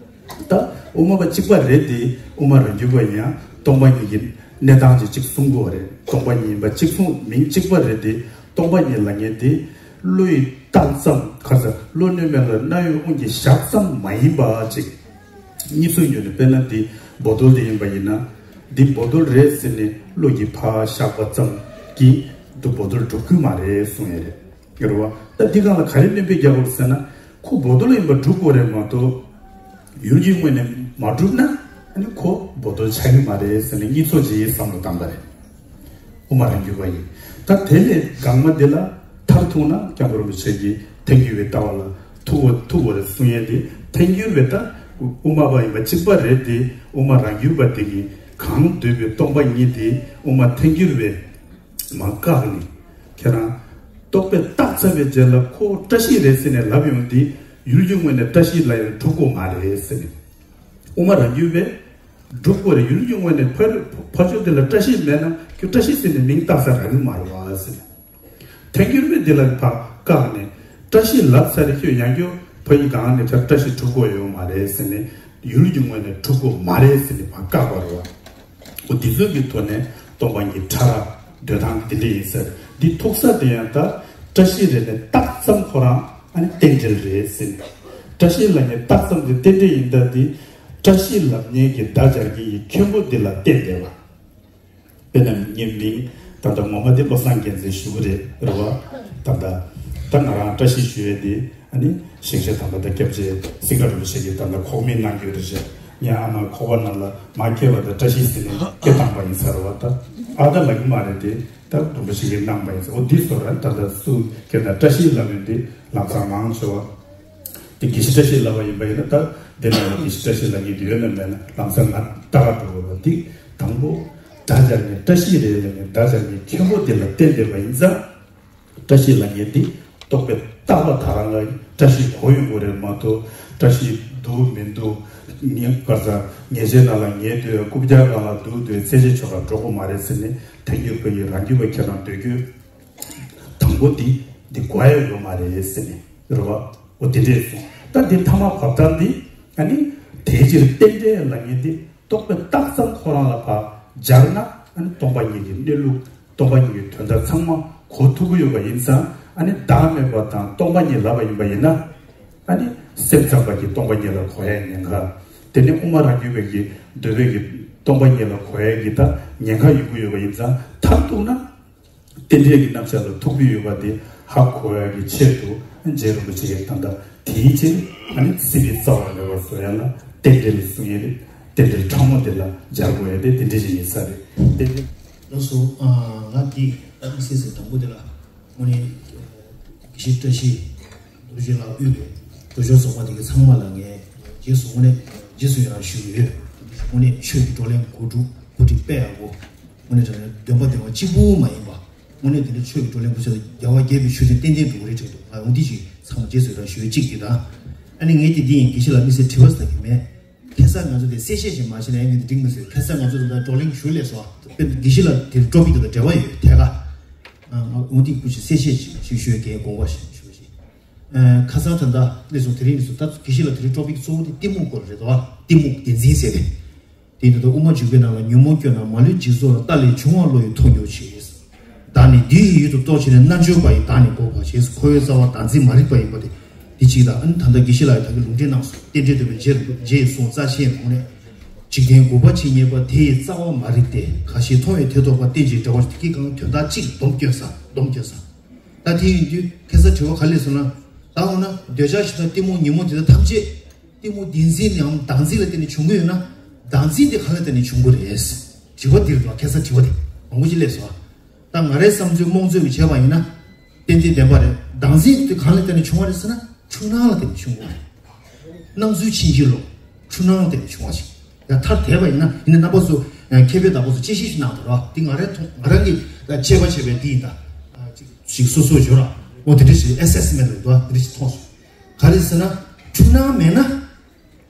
ད་དབུ་མ་པ་གཅིག་པ་རེད་དེ་དབུ་མ་རང་རྒྱུད་པ་ཡིན་ཡང་སྟོང་པ་ཉིད་ཀྱི་གནས་སྟངས་ཅིག་གཅིག་གསུང་དགོས་པ་རེད། སྟོང་པ་ཉིད་ཡིན་པ་གཅིག་གསུང་མིང་གཅིག་པ་རེད་དེ་སྟོང་པ་ཉིད་ལབ་མཁན་དེ་བློ་ཡིས་བཏགས་ཙམ་ཁ་ས་བློ་གནས་མེད་ལ་རྣ་ཡི་དབང་གིས་བཞག་ཙམ་མ་ཡིན་པ་ཅིག་གཉིས་སུ་ཉོན་ནས་དཔེར་ན་འདི་བོ་དོལ་དེ་ཡིན་པ་ཡིན་ན་འདི་བོ་དོལ་རེད་ཟེར་ནས་བློ་གིས་ཕར་བཞག་པ་ཙམ་གྱིས་འདི་བོ་དོལ་འགྲུབ་ཀྱི་མ་རེད་གསུང་ཡས་རེད། ཡོད་རེད་བ། ད་འདི་སྒང་ལ་ག་རེ་སྣོན་པ་རྒྱག་དགོས་ཟེར་ན་ཁོ་བོ་དོལ་ཡིན་པ་སྒྲུབ་དགོས་རེད་མ་གཏོགས་ཡུལ་གྱི་ངོས་ནས་མ་སྒྲུབ་ན་ཨ་ནི་ཁོ་བོ་དོལ་ཆགས་ཀྱི་མ་རེད་ཟེར་ནས་གཉིས་ཚོགས་ཀྱིས་བསམ་བློ་བཏང་པ་རེད། དབུ་མ་རང་རྒྱུད་པ་ཡིན། ད་དེ་ལས་གང་མ་འདི་ལ་མཐར་ཐུག་ན་སྐྱབས་མགོན་རིན་པོ་ཆེ་གིས་ཐལ་འགྱུར་བའི་ལྟ་བ་ལ་ཐུག་པ་ཐུག་པ་རེད་གསུང་ཡས་དེ་ཐལ་འགྱུར་བའི་ད་དབུ་མ་པ་ཡིན་པ་གཅིག་པ་རེད་དེ་དབུ་མ་རང་རྒྱུད་པ་དེ་གིས་གང་འདོད་པའི་སྟོང་པ་ཉིད་དེ་དབུ་མ་ཐལ་འགྱུར་བས་མ་བཀག་ནས་ཁྱེད་རང་རྟོག་པས་བཏགས་ཚར་བའི་རྗེས་ལ་ཁོ་བཀྲ་ཤིས་རེད་ཟེར་ནས་ལབ་ཡོང་དེ་ཡུལ་གྱི་ངོས་ནས་བཀྲ་ཤིས་ལབ་ཡང་འགྲུབ་དགོས་མ་རེད་ཟེར་ནས། དབུ་མ་རང་རྒྱུད་པས་སྒྲུབ་དགོས་རེད། ཡུལ་གྱི་ངོས་ནས་ཕ་ཕ་ཕྱོགས་དེ་ལ་བཀྲ་ཤིས་མེད་ན་ཁྱོད་བཀྲ་ཤིས་ཟེར་ནས་མིང་བཏགས་ས་རག་གི་མ་རེད་བ་ཟེར། ཐལ་འགྱུར་བས་འདི་ལ་ཕར་བཀག་ནས་བཀྲ་ཤིས་ལབ་ཚར་རེད། ཁྱོད་ཡང་ཁྱོད་ཕ་ཡི་སྒང་ནས་ཁྱོད་བཀྲ་ཤིས་སྒྲུབ་དགོས་ཡོད་མ་རེད་ཟེར་ནས་ཡུལ་གྱི་ངོས་ནས་སྒྲུབ་དགོས་མ་རེད་ཟེར་ནས་ཕར་བཀག་པ་རེད་བ། འོ་འདི་ཚོ་གི་ཐོག་ནས་སྟོང་པ་ཉིད་ཕྲ་རགས་འདོད་སྟངས་འདི་འདྲ་ཡིན་ཟེར། འདི་ཐུག་ས་དེ་ཡང་ད་བཀྲ་ཤིས་རེད་ནས་བཏགས་ཙམ་ཁོ་རང་ཨ་ནི་རྟེན་འབྲེལ་རེད་ཟེར། བཀྲ་ཤིས་ལབ་མཁན་བཏགས་ཙམ་དེ་རྟེན་འབྲེལ་ཡིན་ད་འདི་བཀྲ་ཤིས་ལབ་མཁན་གྱི་བརྡ་སྦྱར་མཁན་གྱི་མཁན་པོ་འདི་ལ་བརྟེན་བསྡད་པ། དཔེར་ན་ངའི་མིང་ད་ལྟ་ངོ་མ་དེ་བློ་བཟང་རྒྱལ་མཚན་ཞུ་གི་རེད་རེད་བ། ད་ལྟ་ད་ང་རང་བཀྲ་ཤིས་ཞུ་ཡས་དེ་ཨ་ནི་ཞིང་གཤེགས་དམ་པ་དང་སྐྱབས་རྗེ་སེང་གེ་རིན་པོ་ཆེ་གིས་ད་ལྟ་ཁོག་མིག་གནང་གི་ཡོད་རེད་ཅེས། ངའི་ཨ་མ་ཁོག་པ་ནང་ལ་མ་སྐྱེས་པ་དང་བཀྲ་ཤིས་ཟེར་ནས་སྐྱེ་བཏང་པ་ཡིན་ས་རེད་བ། ད་ཨ་ད་ལབ་གི་མ་རེད་དེ་ད་རིན་པོ་ཆེ་གིས་གནང་པ་ཡིན་ས། འོ་འདི་ཚོ་ར་ད་ལྟ་སུ་སྐྱེ་ན་བཀྲ་ཤིས་ལབ་ཡོད་འདི་ལམ་སང་མང་ཆེ་བ་དེ་དགེ་བཤེས་བཀྲ་ཤིས་ལབ་པ་ཡིན་པ་ཡིན་ན་ད་དེ་ནང་ལ་དགེ་བཤེས་བཀྲ་ཤིས་ལབ་མཁན་དེ་ཡོད་ན་མེད་ན་ལམ་སང་ང་ལྟ་ག་འགྲོ་དགོས་པ་འདི་དང་པོ་བརྡ་སྦྱར་ནས་བཀྲ་ཤིས་རེད་ལབ་ནས་བརྡ་སྦྱར་ནས་མཁན་པོ་དེ་ལ་བརྟེན་བསྡད་པ་ཡིན་ཙང་། བཀྲ་ཤིས་ལབ་མཁན་འདི་རྟོག་པས་བཏགས་པ་དེ་རང་ལ་བཀྲ་ཤིས་གོ་ཡོང་གི་རེད་མ་གཏོགས་བཀྲ་ཤིས་འདུག་མི་འདུག་ངས་ག་ས་ངེས་ཅན་ནང་ལ་ངེས་འདུག་རྐུབ་བཀྱག་སྒང་ལ་འདུག་འདུག་ཚེས་ཆེ་ཆོ་ག་འགྲོ་གི་མ་རེད་ཟེར་ནས་ཐལ་འགྱུར་བ་ཡི་རང་རྒྱུད་པ་ཁྱེད་རང་འདོད་རྒྱུ་དང་པོ་འདི་འདི་གོ་ཡ་ཡོད་མ་རེད་ཟེར་ནས་རེད་བ། འོ་དེ་འདྲས་སོང་། ད་འདི་ཐ་མ་བབ་སྟངས་འདི་ཨ་ནི་དེའི་ཕྱིར་རྟེན་འབྲེལ་ལབ་མཁན་འདི་རྟོག་པས་བཏགས་ཙམ་ཁོ་རང་ལ་ཕར་སྦྱར་ན་ཨ་ནི་སྟོང་པ་ཉིད་ཀྱི་གནས་ལུགས། སྟོང་པ་ཉིད་ཀྱི་དོན་དག་ཚང་མ་གོ་ཐུབ་ཀྱི་ཡོད་པ་ཡིན་ཙང་ཨ་ནི་བདག་མེད་པ་དང་སྟོང་པ་ཉིད་ལབ་པ་ཡིན་པ་ཡིན་ན་ཨ་ནི་སེམས་ཙམ་པ་གྱིས་སྟོང་པ་ཉིད་ལ་གོ་ཡའི་ཉེན་ཁ། དེ་ནི་དབུ་མ་རང་རྒྱུད་པའི་གི་འདོད་པའི་གི་སྟོང་པ་ཉིད་ལ་གོ་ཡའི་གི་ད་ཉེན་ཁ་ཡོང་གི་ཡོད་པ་ཡིན་ཙང་མཐར་གཏུགས་ན་རྟེན་འབྲེལ་གྱི་རྣམ་གཞག་ལ་ཐུག་གི་ཡོད་པ་དེ་ཧ་གོ་ཡ་གི་ཆེད་དུ་རྗེ་རིན་པོ་ཆེ་གིས་ད་ལྟ་དེའི་ཕྱིར་ཨ་ནི་སྲིད་པའི་རྩ་བ་ལས་པ་བཟོ་ཡ་ལ་རྟེན་འབྲེལ་གསུང་ཡས་རེད། རྟེན་འབྲེལ་ཕྲ་མོ་དེ་ལ་སྦྱར་དགོས་ཡ་དེ་དེ་འདྲ་ཞིག་ཡིན་ས་རེད། རྟེན་འབྲེལ། ལགས་སོ། ང་འདི་ཨ་ནི་སྲིད་ཟེར་དང་པོ་དེ་ལ་དངོས་གནས་དགེ་བཤེས་བཀྲ་ཤིས་རྡོ་རྗེ་ལགས་དབུས་པའི་འགྲོ་ཕྱོགས་ཚོགས་པ་དེ་གའི་ཚང་མ་ལ་ངས་རྗེས་སུ་དངོས་གནས་རྗེས་སུ་ཡི་རང་ཞུ་གི་ཡོད། དངོས་གནས་ཆོས་ཀྱི་བགྲོ་གླེང་གོ་སྒྲིག་གོ་སྒྲིག་དཔེ་ཡག་པོ། དངོས་གནས་དྲང་གནས་འདོན་པ་བདེ་བ་གཅིག་པུ་མ་ཡིན་པ། དངོས་གནས་དེ་འདྲ་ཆོས་ཀྱི་བགྲོ་གླེང་པོ་ཆེ་ལ་རྒྱལ་བ་དགྱེས་པའི་ཆོས་ཆེན་ཏན་ཏན་འགྲོ་གི་རེད་དྲན་འདུག་ང་འོ་འདི་ཞིག་ཚང་མ་རྗེས་སུ་ཡི་རང་ཞུ་གཅིག་དེ་དང་། ཨ་ནི་ངས་དེ་འདི་ཡིན་དགེ་བཤེས་ལགས་དམིགས་བསལ་དྲི་བ་ཟེར་གྱི་མེད། ཁ་སང་ང་ཚོ་དེ་གསལ་བཤད་ཞིག་མ་བྱས་ན་ཡང་ངས་འདི་འགྲིག་མི་སྲིད། ཁ་སང་ང་ཚོ་ད་ལྟ་བགྲོ་གླེང་ཞུ་ལས་སོ། དཔེར་ན་དགེ་བཤེས་ལགས་དེ་ཊོ་པིག་དེ་དང་འབྲེལ་བ་ཡོད་དེ་ག་ཨ་འོ་འདི་ཀུ་ཅི་གསལ་བཤད་ཅིག་ཞུ་ཞུ་ཡ་གལ་དགོངས་པ་ཞིག་ཞུ་བ་ཞིག་ཨ། ཁ་སང་ད་ལྟ་གནས་ཚུལ་དེ་རིང་གནས་ཚུལ་ད་དགེ་བཤེས་ལགས་དེ་རིང་ཊོ་པིག་གཙོ་བོ་དེ་གཏི་མུག་སྐོར་རེད་དོ། གཏི་མུག་བདེན་འཛིན་ཟེར་ཏེ། དེ་ཡིན་དུས་དབུ་མ་འཇུག་པའི་ནང་ལ་ཉོན་མོངས་སྐྱོན་དང་མ་ལུས་འཇིག་ཚོགས་ལ། ལྟ་ལས་བྱུང་བ་བློ་ཡིས་མཐོང་འགྱུར་ཞེས། བདག་ནི་འདི་ཡི་ཡུལ་དུ་རྟོག་བྱས་ནས། རྣལ་འབྱོར་པ་ཡིས་བདག་ནི་འགོག་པར་བྱེད། འཁོར་བའི་རྩ་བ་བདག་འཛིན་མ་རིག་པ་ཡིན་པ་དེ། འདི་གཅིག་དང་། ཨ་ནི་ད་ལྟ་དགེ་བཤེས་ལགས་ཡིས་ད་གིན་ལུང་འདྲེན་གནང་སོང་། རྟེན་འབྲེལ་འདོད་པའི་རྗེས་རྗེས་བཟུང་རྩ་ཆེན་གོང་ནས། འཇིག་རྟེན་འགོག་པར་བྱེད་ཉེས་པ། དེ་ཡི་རྩ་བ་མ་རིག་སྟེ། ཁ་ཞེ་མཐོང་བས་དེ་རྟོགས་པ། རྟེན་ཅིང་འབྲེལ་བར་འགྱུར། དེ་སྐད་གང་དོན་དག་གཅིག་སྡོམ་སྐྱོན་ས་སྡོམ་སྐྱོན་ས། ད་དེ་ཡིན་དུས་ཁ་སང་དྲི་བ་ག་རེ་སླེབས་སོང་ན། ད་འོ་ན་འདོད་ཆགས་ཞེ་སྡང་གཏི་མུག་ཉོན་མོངས་དེ་དག་ཐམས་ཅད་གཏི་མུག་བདེན་འཛིན་ནམ་བདག་འཛིན་ལ་བརྟེན་ནས་བྱུང་གི་ཡོད་ན། བདག་འཛིན་དེ་གང་ལ་བརྟེན་ནས་བྱུང་གི་རེད། དྲི་བ་འདིར་འདུག་ཁ་སང་དྲི་བ་དེ་མང་པོ་ཅིག་སླེབས་སོང་། ད་ང་རའི་བསམ་ཚུལ་རྨོངས་ཚོད་ཀྱིས་བྱས་པ་ཡིན་ན། ཏན་ཏན་བདེན་པ་རེད། བདག་འཛིན་དེ་གང་ལ་བརྟེན་ནས་བྱུང་བ་རེད་ཟེར་ན། འཁྲུལ་སྣང་ལ་བརྟེན་ནས་བྱུང་བ་རེད། སྣང་ཚུལ་ཕྱིན་ཅི་ལོག་འཁྲུལ་སྣང་ལ་བརྟེན་ནས་བྱུང་བ་ཞིག་ཡང་མཐར་དེད་པ་ཡིན་ན། ཡིན་ན་རྣམ་པ་ཚོ་མཁས་པའི་བདག་པོ་ཚོ་དཔྱད་ཞིབ་ཞིག་གནང་དང་ར། དེ་ང་རའི་མཐོང་ང་རང་གིས་དཔྱད་པ་བྱས་པའི་དེ་ཡིན་ད། ཅིག་སོ་སོ་བརྗོད་ར། འོ་དེ་འདྲ་ཞིག་ཨེ་སེ་སི་མེན་ཊི་རེད་འདུག་དེ་འདྲ་ཞིག་མཐོང་སོང་། ག་རེ་ཟེར་ན། འཁྲུལ་སྣང་མེད་ན།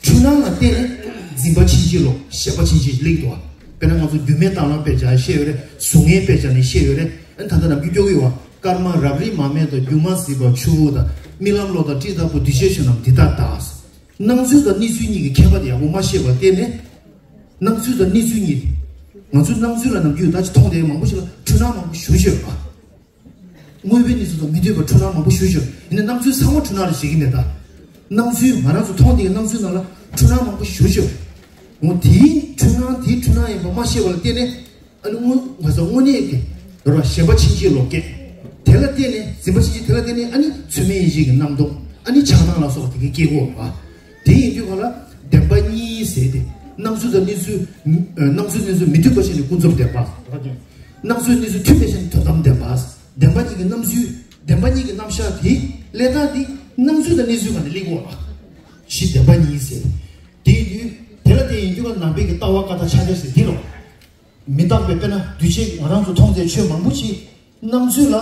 འཁྲུལ་སྣང་ལ་བརྟེན་ནས་འཛིན་པ་ཕྱིན་ཅི་ལོག་ཞེན་པ་ཕྱིན་ཅི་ལོག་འདུག་དཔེར་ན་ང་ཚོ་རྒྱུ་མེད་རྟགས་ལམ་དཔེ་ཆ་བཤད་ཡོད་རེད། གཟུགས་བརྙན་དཔེ་ཆ་ནས་བཤད་ཡོད་རེད། ཨ་ནི་ད་ལྟ་ནམ་རྒྱུན་སྐྱོ་གི་ཡོད་བ། སྐར་མ་རབ་རིབ་མ་སྨད་དང་། སྒྱུ་མ་ཟིལ་པ་ཆུ་བུར་དང་། རྨི་ལམ་གློག་དང་སྤྲིན་ལྟ་བུ། འདུས་བྱས་བྱེད་རྣམས་འདི་དག་བདག་སྣང་ཚུལ་དང་གནས་ཚུལ་གཉིས་ཀྱི་ཁྱད་པར་དེ་ཡག་པོ་མ་ཤེས་པར་བརྟེན་ནས། སྣང་ཚུལ་དང་གནས་ཚུལ་གཉིས། ང་ཚོའི་སྣང་ཚུལ་ལ་ནམ་རྒྱུན་ད་ཅི་མཐོང་དེ་མང་པོ་ཞིག་ལ་འཁྲུལ་སྣང་མང་པོ་ཞུ་ཞོད་པ། དངོས་པོའི་གནས་ཚུལ་དང་མི་མཐུན་པའི་འཁྲུལ་སྣང་མང་པོ་ཞུ་ཞོད། ཡིན་ན་སྣང་ཚུལ་ཚང་མ་འཁྲུལ་སྣང་རེད་ཟེར་གྱི་མེད་ད། སྣང་ཚུལ་ང་རང་ཚོ་མཐོང་དེ་གི་སྣང་ཚུལ་ནང་ལ་འཁྲུལ་སྣང་མང་པོ་ཞུ་ཞོད། འོ་དེའི་འཁྲུལ་སྣང་དེའི་འཁྲུལ་སྣང་ཡིན་པ་མ་ཤེས་པ་ལ་བརྟེན་ནས། ཨ་ནི་དངོས་ང་ཚོ་དངོས་གནས་ཀྱི་རོ་ཞེན་པ་ཕྱིན་ཅི་ལོག་སྐྱེ། དེ་ལ་བརྟེན་ནས་འཛིན་པ་ཕྱིན་ཅི་དེ་ལ་བརྟེན་ནས་ཨ་ནི་ཚུལ་མིན་ཡིད་བྱེད་ཀྱི་རྣམ་རྟོག་ཨ་ནི་ཆགས་སྡང་ལ་སོགས་པ་དེ་གའི་སྐྱེ་དགོས་པ། དེ་ཡིན་དུས་ག་ལ་བདེན་པ་གཉིས་ཟེར་ཏེ། སྣང་ཚུལ་དང་གནས་ཚུལ། སྣང་ཚུལ་གནས་ཚུལ་མི་མཐུན་པ་ཞིག་ནི་ཀུན་རྫོབ་བདེན་པ། སྣང་ཚུལ་གནས་ཚུལ་མཐུན་པ་ཞིག་ནི་དོན་དམ་བདེན་པ། བདེན་པ་གཉིས་ཀྱི་རྣམ་གཞག་བདེན་པ་གཉིས་ཀྱི་རྣམ་གཞག་དེ་ལས་སྟངས་དེ་སྣང་ཚུལ་དང་གནས་ཚུལ་གང་ནས་སླེབས་དགོས་པ། གཞི་བདེན་པ་གཉིས་ཟེར། དེ་ཡིན་དུས་དེ་ལ་བརྟེན་ཡིན་དུས་ག་ནང་པའི་གི་ལྟ་བ་ཀ་དག་ཕྱག་རྒྱ་ཟེར་དེ་རོ། མི་རྟག་པའི་དཔེར་ན་འདུས་བྱས་ང་རང་ཚོ་མཐོང་ཚད་ཆོས་མང་པོ་ཞིག་སྣང་ཚུལ་ལ་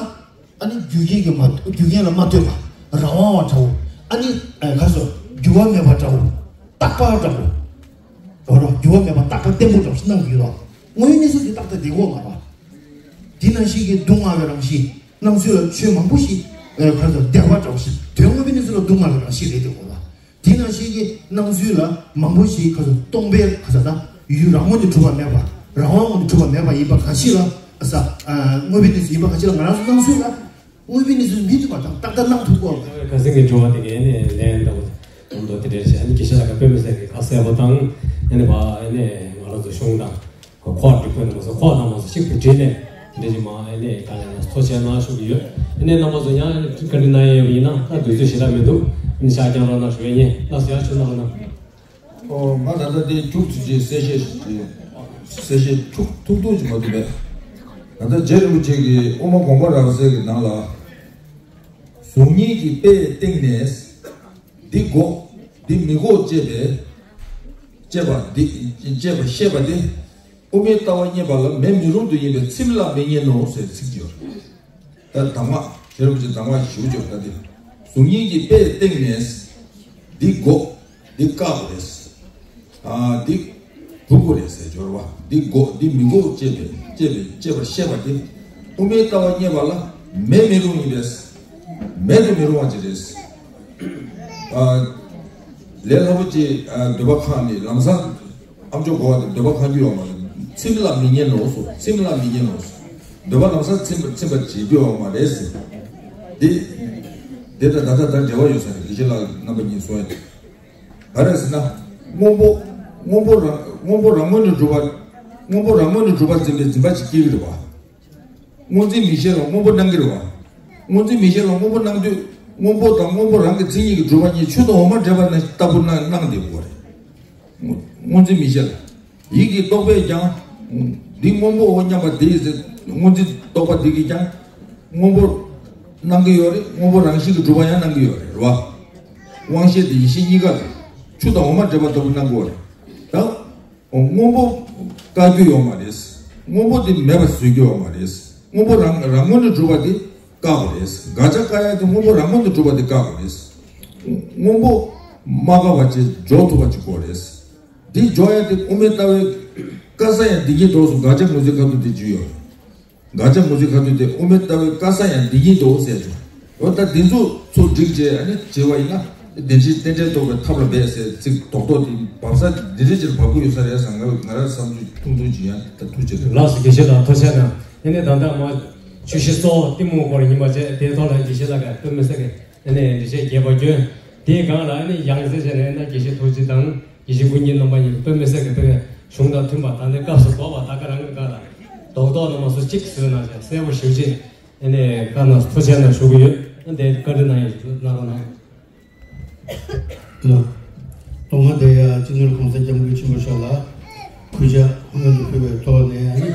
ཨ་ནི་རྒྱུ་རྐྱེན་གྱི་མ་རྒྱུ་རྐྱེན་ལ་མ་ལྟོས་པ་རང་དབང་བ་འདྲ་བོ། ཨ་ནི་ཨ་ག་རེ་ཟེར་འགྱུར་བ་མེད་པ་འདྲ་བོ། རྟག་པ་འདྲ་བོ། འོ་རོ་འགྱུར་བ་མེད་པ་རྟག་པ་བརྟན་པོ་འདྲ་བོ་ཞིག་སྣང་གི་ཡོད་ལ། དངོས་ཡོད་གནས་ཚུལ་དེ་ཏག་ཏག་བདེ་གོ་མ་རེད། དེ་ནང་བཞིན་གྱི་སྡུག་བསྔལ་བའི་རང་བཞིན་སྣང་ཚུལ་ལ་ཆོས་མང་པོ་ཞིག་ཨ་ག་རེ་ཟེར་བདེ་བ་འདྲ་བོ་ཞིག་དོན་དངོས་པོའི་གནས་ཚུལ་ལ་སྡུག་བསྔལ་བའི་རང་བཞིན་རེད་དེ་གོ་ལ། དེ་ནང་བཞིན་གྱི་སྣང་ཚུལ་ལ་མང་པོ་ཞིག་ཁ་སོ་སྟོང་པའི་ཁ་ས་དང་ཡུལ་རང་ངོས་ནས་གྲུབ་པ་མེད་པ་རང་དབང་ངོས་ནས་གྲུབ་པ་མེད་པ་ཡིན་པ་གང་ཞིག་ལ་ཨ་ས་ཨ་དངོས་པོའི་གནས་ཚུལ་ཡིན་པ་གང་ཞིག་ལ་ང་རང་ཚོ་སྣང་ཚུལ་ལ་དངོས་པོའི་གནས་ཚུལ་མི་མཐུན་པ་དང་ཏག་ཏག་སྣང་ཐུབ་དགོས། ཁ་སང་གི་འགྲོ་བ་དེ་གའི་ནས་ལན་འདྲ་བོ་འདུག་དེ་འདྲ་བྱས་ཨ་ནི་དགེ་བཤེས་ལགས་ཀྱིས་དཔེ་མི་སྲིད་ཀྱི་ཁ་གསལ་པོ་དང་ཨ་ནི་བ་ཨ་ནི་ང་རང་ཚོ་གཞུང་དང་། ཁོག་སྒྲིག་པ་ནང་སོ་ཁོག་ནང་མ་སོ་ཞིག་ཏུ་བྲིས་ནས་འདི་ནི་མ་ཨེ་ནས་ག་ལ་ན་ཐོ་ཆེ་ན་ཤོག་གི་ཡོད། ཨེ་ནས་རྣམ་པ་ཚོ་ཡང་བཀའ་འདྲི་གནང་ཡས་ཡིན་ན་ད་དུས་ཚོད་ཞེ་དྲག་མི་འདུག་ཨེ་ནས་ཤག་ཀྱང་རོགས་གནང་ཞུ་ཡས་ཡིན། ལགས་སོ་ཡང་ཆུ་གནང་རོགས་གནང་། ཨོ་ང་ད་ལྟ་དེ་ཐུག་ཚུལ་གྱི་གསལ་བཤད་ཞིག་གསལ་བཤད་ཐུག་ཐུག་ཐུག་ཅིག་མ་ཐུབ་པས། ད་ལྟ་རྗེ་རིན་པོ་ཆེ་གིས་དབུ་མ་དགོངས་པ་རབ་གསལ་གྱི་ནང་ལ་གཟུགས་བརྙན་གྱི་དཔེའི་སྟེང་ནས་འདི་འགོག་འདི་མི་འགོག་ཅེས་པའི་ཅེས་པ་འདི་ཅེས་པ་བཤད་པ་འདི། དབུ་མའི་ལྟ་བ་རྙེད་པ་ལ་མེད་མི་རུང་དུ་ཡིན་པས་ཚིམ་ལ་མི་ཉན་ནོ་ཟེར་ཚིག་ཅིག་ཡོད་རེད། ད་གདམས་ངག་རྗེ་རིན་པོ་ཆེ་གདམས་ངག་ཞིབ་ཅིག་ད་འདི་གཟུགས་བརྙན་གྱི་དཔེའི་སྟེང་ནས་འདི་འགོག་འདི་བཀག་དགོས་རེད། ཨ་འདི་སྒྲུབ་དགོས་རེད་ཟེར་སྦྱོར་བ་འདི་འགོག་འདི་མི་འགོག་ཅེས་པའི་ཅེས་པའི་ཅེས་པ་བཤད་པ་འདི་དབུ་མའི་ལྟ་བ་རྙེད་པ་ལ་མེད་མི་རུང་ཡིན་པས་མེད་དུ་མི་རུང་བ་ཅིག་རེད། ཨ་ལས་སླ་པོ་ཅིག་ཨ་འདོད་པ་ཁེངས་ནས་ལམ་སང་ཨ་མཆོག་གོ་བ་དེ་འདོད་པ་ཁེངས་རྒྱུ་ཡོད་མ་རེད། ཚིམ་ལ་མི་ཉན་ནོ་སོ་ཚིམ་ལ་མི་ཉན་ནོ་སོ་འདོད་པ་ལམ་སང་ཚིམ་པ་ཚིམ་པ་བྱེད་རྒྱུ་ཡོད་མ་རེད་ཟེར། འདི་འདི་དང་ད་ལྟ་ད་འབྲེལ་བ་ཡོད་ས་རེད། དགེ་བཤེས་ལགས་རྣམ་པ་གཉིས་གསུང་ཡ་དེ་ག་རེ་ཟེར་ན་སྔོན་པོ་སྔོན་པོ་རང་སྔོན་པོ་རང་ངོས་ནས་གྲུབ་པ་སྔོན་པོ་རང་ངོས་ནས་གྲུབ་པ་འཛིན་པའི་འཛིན་པ་ཅིག་སྐྱེ་གི་རེད་པ། སྔོ་འཛིན་མིག་ཤེས་ལ་སྔོན་པོ་སྣང་གི་རེད་བ། སྔོ་འཛིན་མིག་ཤེས་ལ་སྔོན་པོ་སྣང་དུས་སྔོན་པོ་དང་སྔོན་པོ་རང་གི་མཚན་ཉིད་ཀྱིས་གྲུབ་པ་གཉིས་ཆུ་དང་འོ་མ་འདྲེས་པ་ནང་ལྟ་བུ་སྣང་སྣང་བསྡད་དགོས་རེད། སྔོ་འཛིན་མིག་ཤེས་ལ་ཡིད་ཀྱི་རྟོག་པས་ཀྱང་འདི་སྔོན་པོའོ་སྙམ་པ་དེ་ཡི་ཚེ་སྔོ་འཛིན་རྟོག་པ་འདི་གིས་ཀྱང་སྔོན་པོ་སྣང་གི་ཡོད་རེད། སྔོན་པོ་རང་བཞིན་གྱིས་གྲུབ་པ་ཡང་སྣང་གི་ཡོད་རེད་བ། དབང་ཤེས་དེ་ཡེ་ཤེས་གཉིས་ཀ་རེད། ཆུ་དང་འོ་མ་འདྲེས་པ་ལྟ་བུ་སྣང་གི་ཡོད་རེད་ད། སྔོན་པོ་བཀག་རྒྱུ་ཡོད་མ་རེད། སྔོན་པོ་དེ་མེད་པ་བཟོ་རྒྱུ་ཡོད་མ་རེད། སྔོན་པོ་རང་རང་ངོས་ནས་གྲུབ་པ་དེ་བཀག་པ་རེད། དགག་བྱ་བཀག་ཡ་དེ་སྔོན་པོ་རང་ངོས་ནས་གྲུབ་པ་དེ་བཀག་པ་རེད། སྔོན་པོ་མ་བཀག་པ་ཅིག་འཇོག་ཐུབ་པ་ཅིག་དགོས་རེད། འདི་འཇོག་ཡ་དེ་དབུ་མའི་ལྟ་བའི་བཀག་ས་ཡང་འདི་གཉིས་འགྲོ་སོང་། དགག་བྱ་ངོས་འཛིན་ཁ་ཐུག་དེ་བརྗོད་ཡོད་རེད། དགག་བྱ་ངོས་འཛིན་ཁ་ཐུག་དེ་དབུ་མའི་ལྟ་བའི་བཀག་ས་ཡང་འདི་ཉིད་དོ་ཟེར་བྱུང་། འོ་ད་འདི་ཚོ་ཚོ་འགྲིག་བྱས་ཨ་ནི་བྱས་པ་ཡིན་ན་བདེན་བཞིའི་རྟེན་འབྲེལ་རྟོགས་པའི་ཐབས་ལ་འབད་ཟེར་ཚིག་རྡོག་རྡོག་དེ་བབས་ས་འདི་འདྲ་ཅིག་བབས་ཀྱི་ཡོད་ས་རེད་བསམ། ང་ང་རང་བསམ་ཚུལ་ཐུང་ཐུང་ཅིག་ཡང་ད་ཐུགས་རྗེ་ཆེ། ལགས་སོ། དགེ་བཤེས་ལགས་ཐུགས་རྗེ་གནང་། ཨ་ནི་ད་ལྟ་མ་ཆུ་བཞི་སོགས་གཏི་མུག་སྐོར་ཉི་མ་བྱས་དེའི་ཐོག་ལ་དགེ་བཤེས་ལགས་ཀྱིས་དཔེ་མི་སྲིད་ཀྱི་ཨ་ནི་འགྲེལ་བཤད་རྒྱས་པ་བསྐྱོན། དེའི་སྒང་ལ་ཨ་ནི་ཡང་ཟེར་བྱས་ནས་ཨ་ནི་དགེ་བཤེས་ཐུགས་རྗེ་དང་། དགེ་བཤེས་ཀུན་མཁྱེན་རྣམ་པ་གཉིས་ཀྱིས་དཔེ་མི་སྲིད་ཀྱི་དཔེ་གཞུང་དང་མཐུན་པ་དང་ནི་སྐབས་སུ་བབས་པ་ད་ག་རང་གི་སྒང་ལ་རྡོག་རྡོག་ལ་མ་སོགས་གཅིག་བཟོས་གནང་བྱས་གསལ་པོ་ཞེ་པོ་ཅིག་ཨ་ནི་བཀའ་གནང་སོང་། ཐུགས་རྗེ་གནང་ཞུ་གི་ཡོད། ཨ་འདི་བཀའ་འདྲི་གནང་ཡ་ཞིག་གནང་རོགས་གནང་། ལགས། ཐོག་མ་དེ་ཡང་སྤྱི་ནོར་གོང་ས་སྐྱབས་མགོན་ཆེན་པོ་མཆོག་ལ་གུས་ཕྱག་སྔོན་དུ་ཕུལ་བའི་ཐོག་ནས་ཨ་ནི་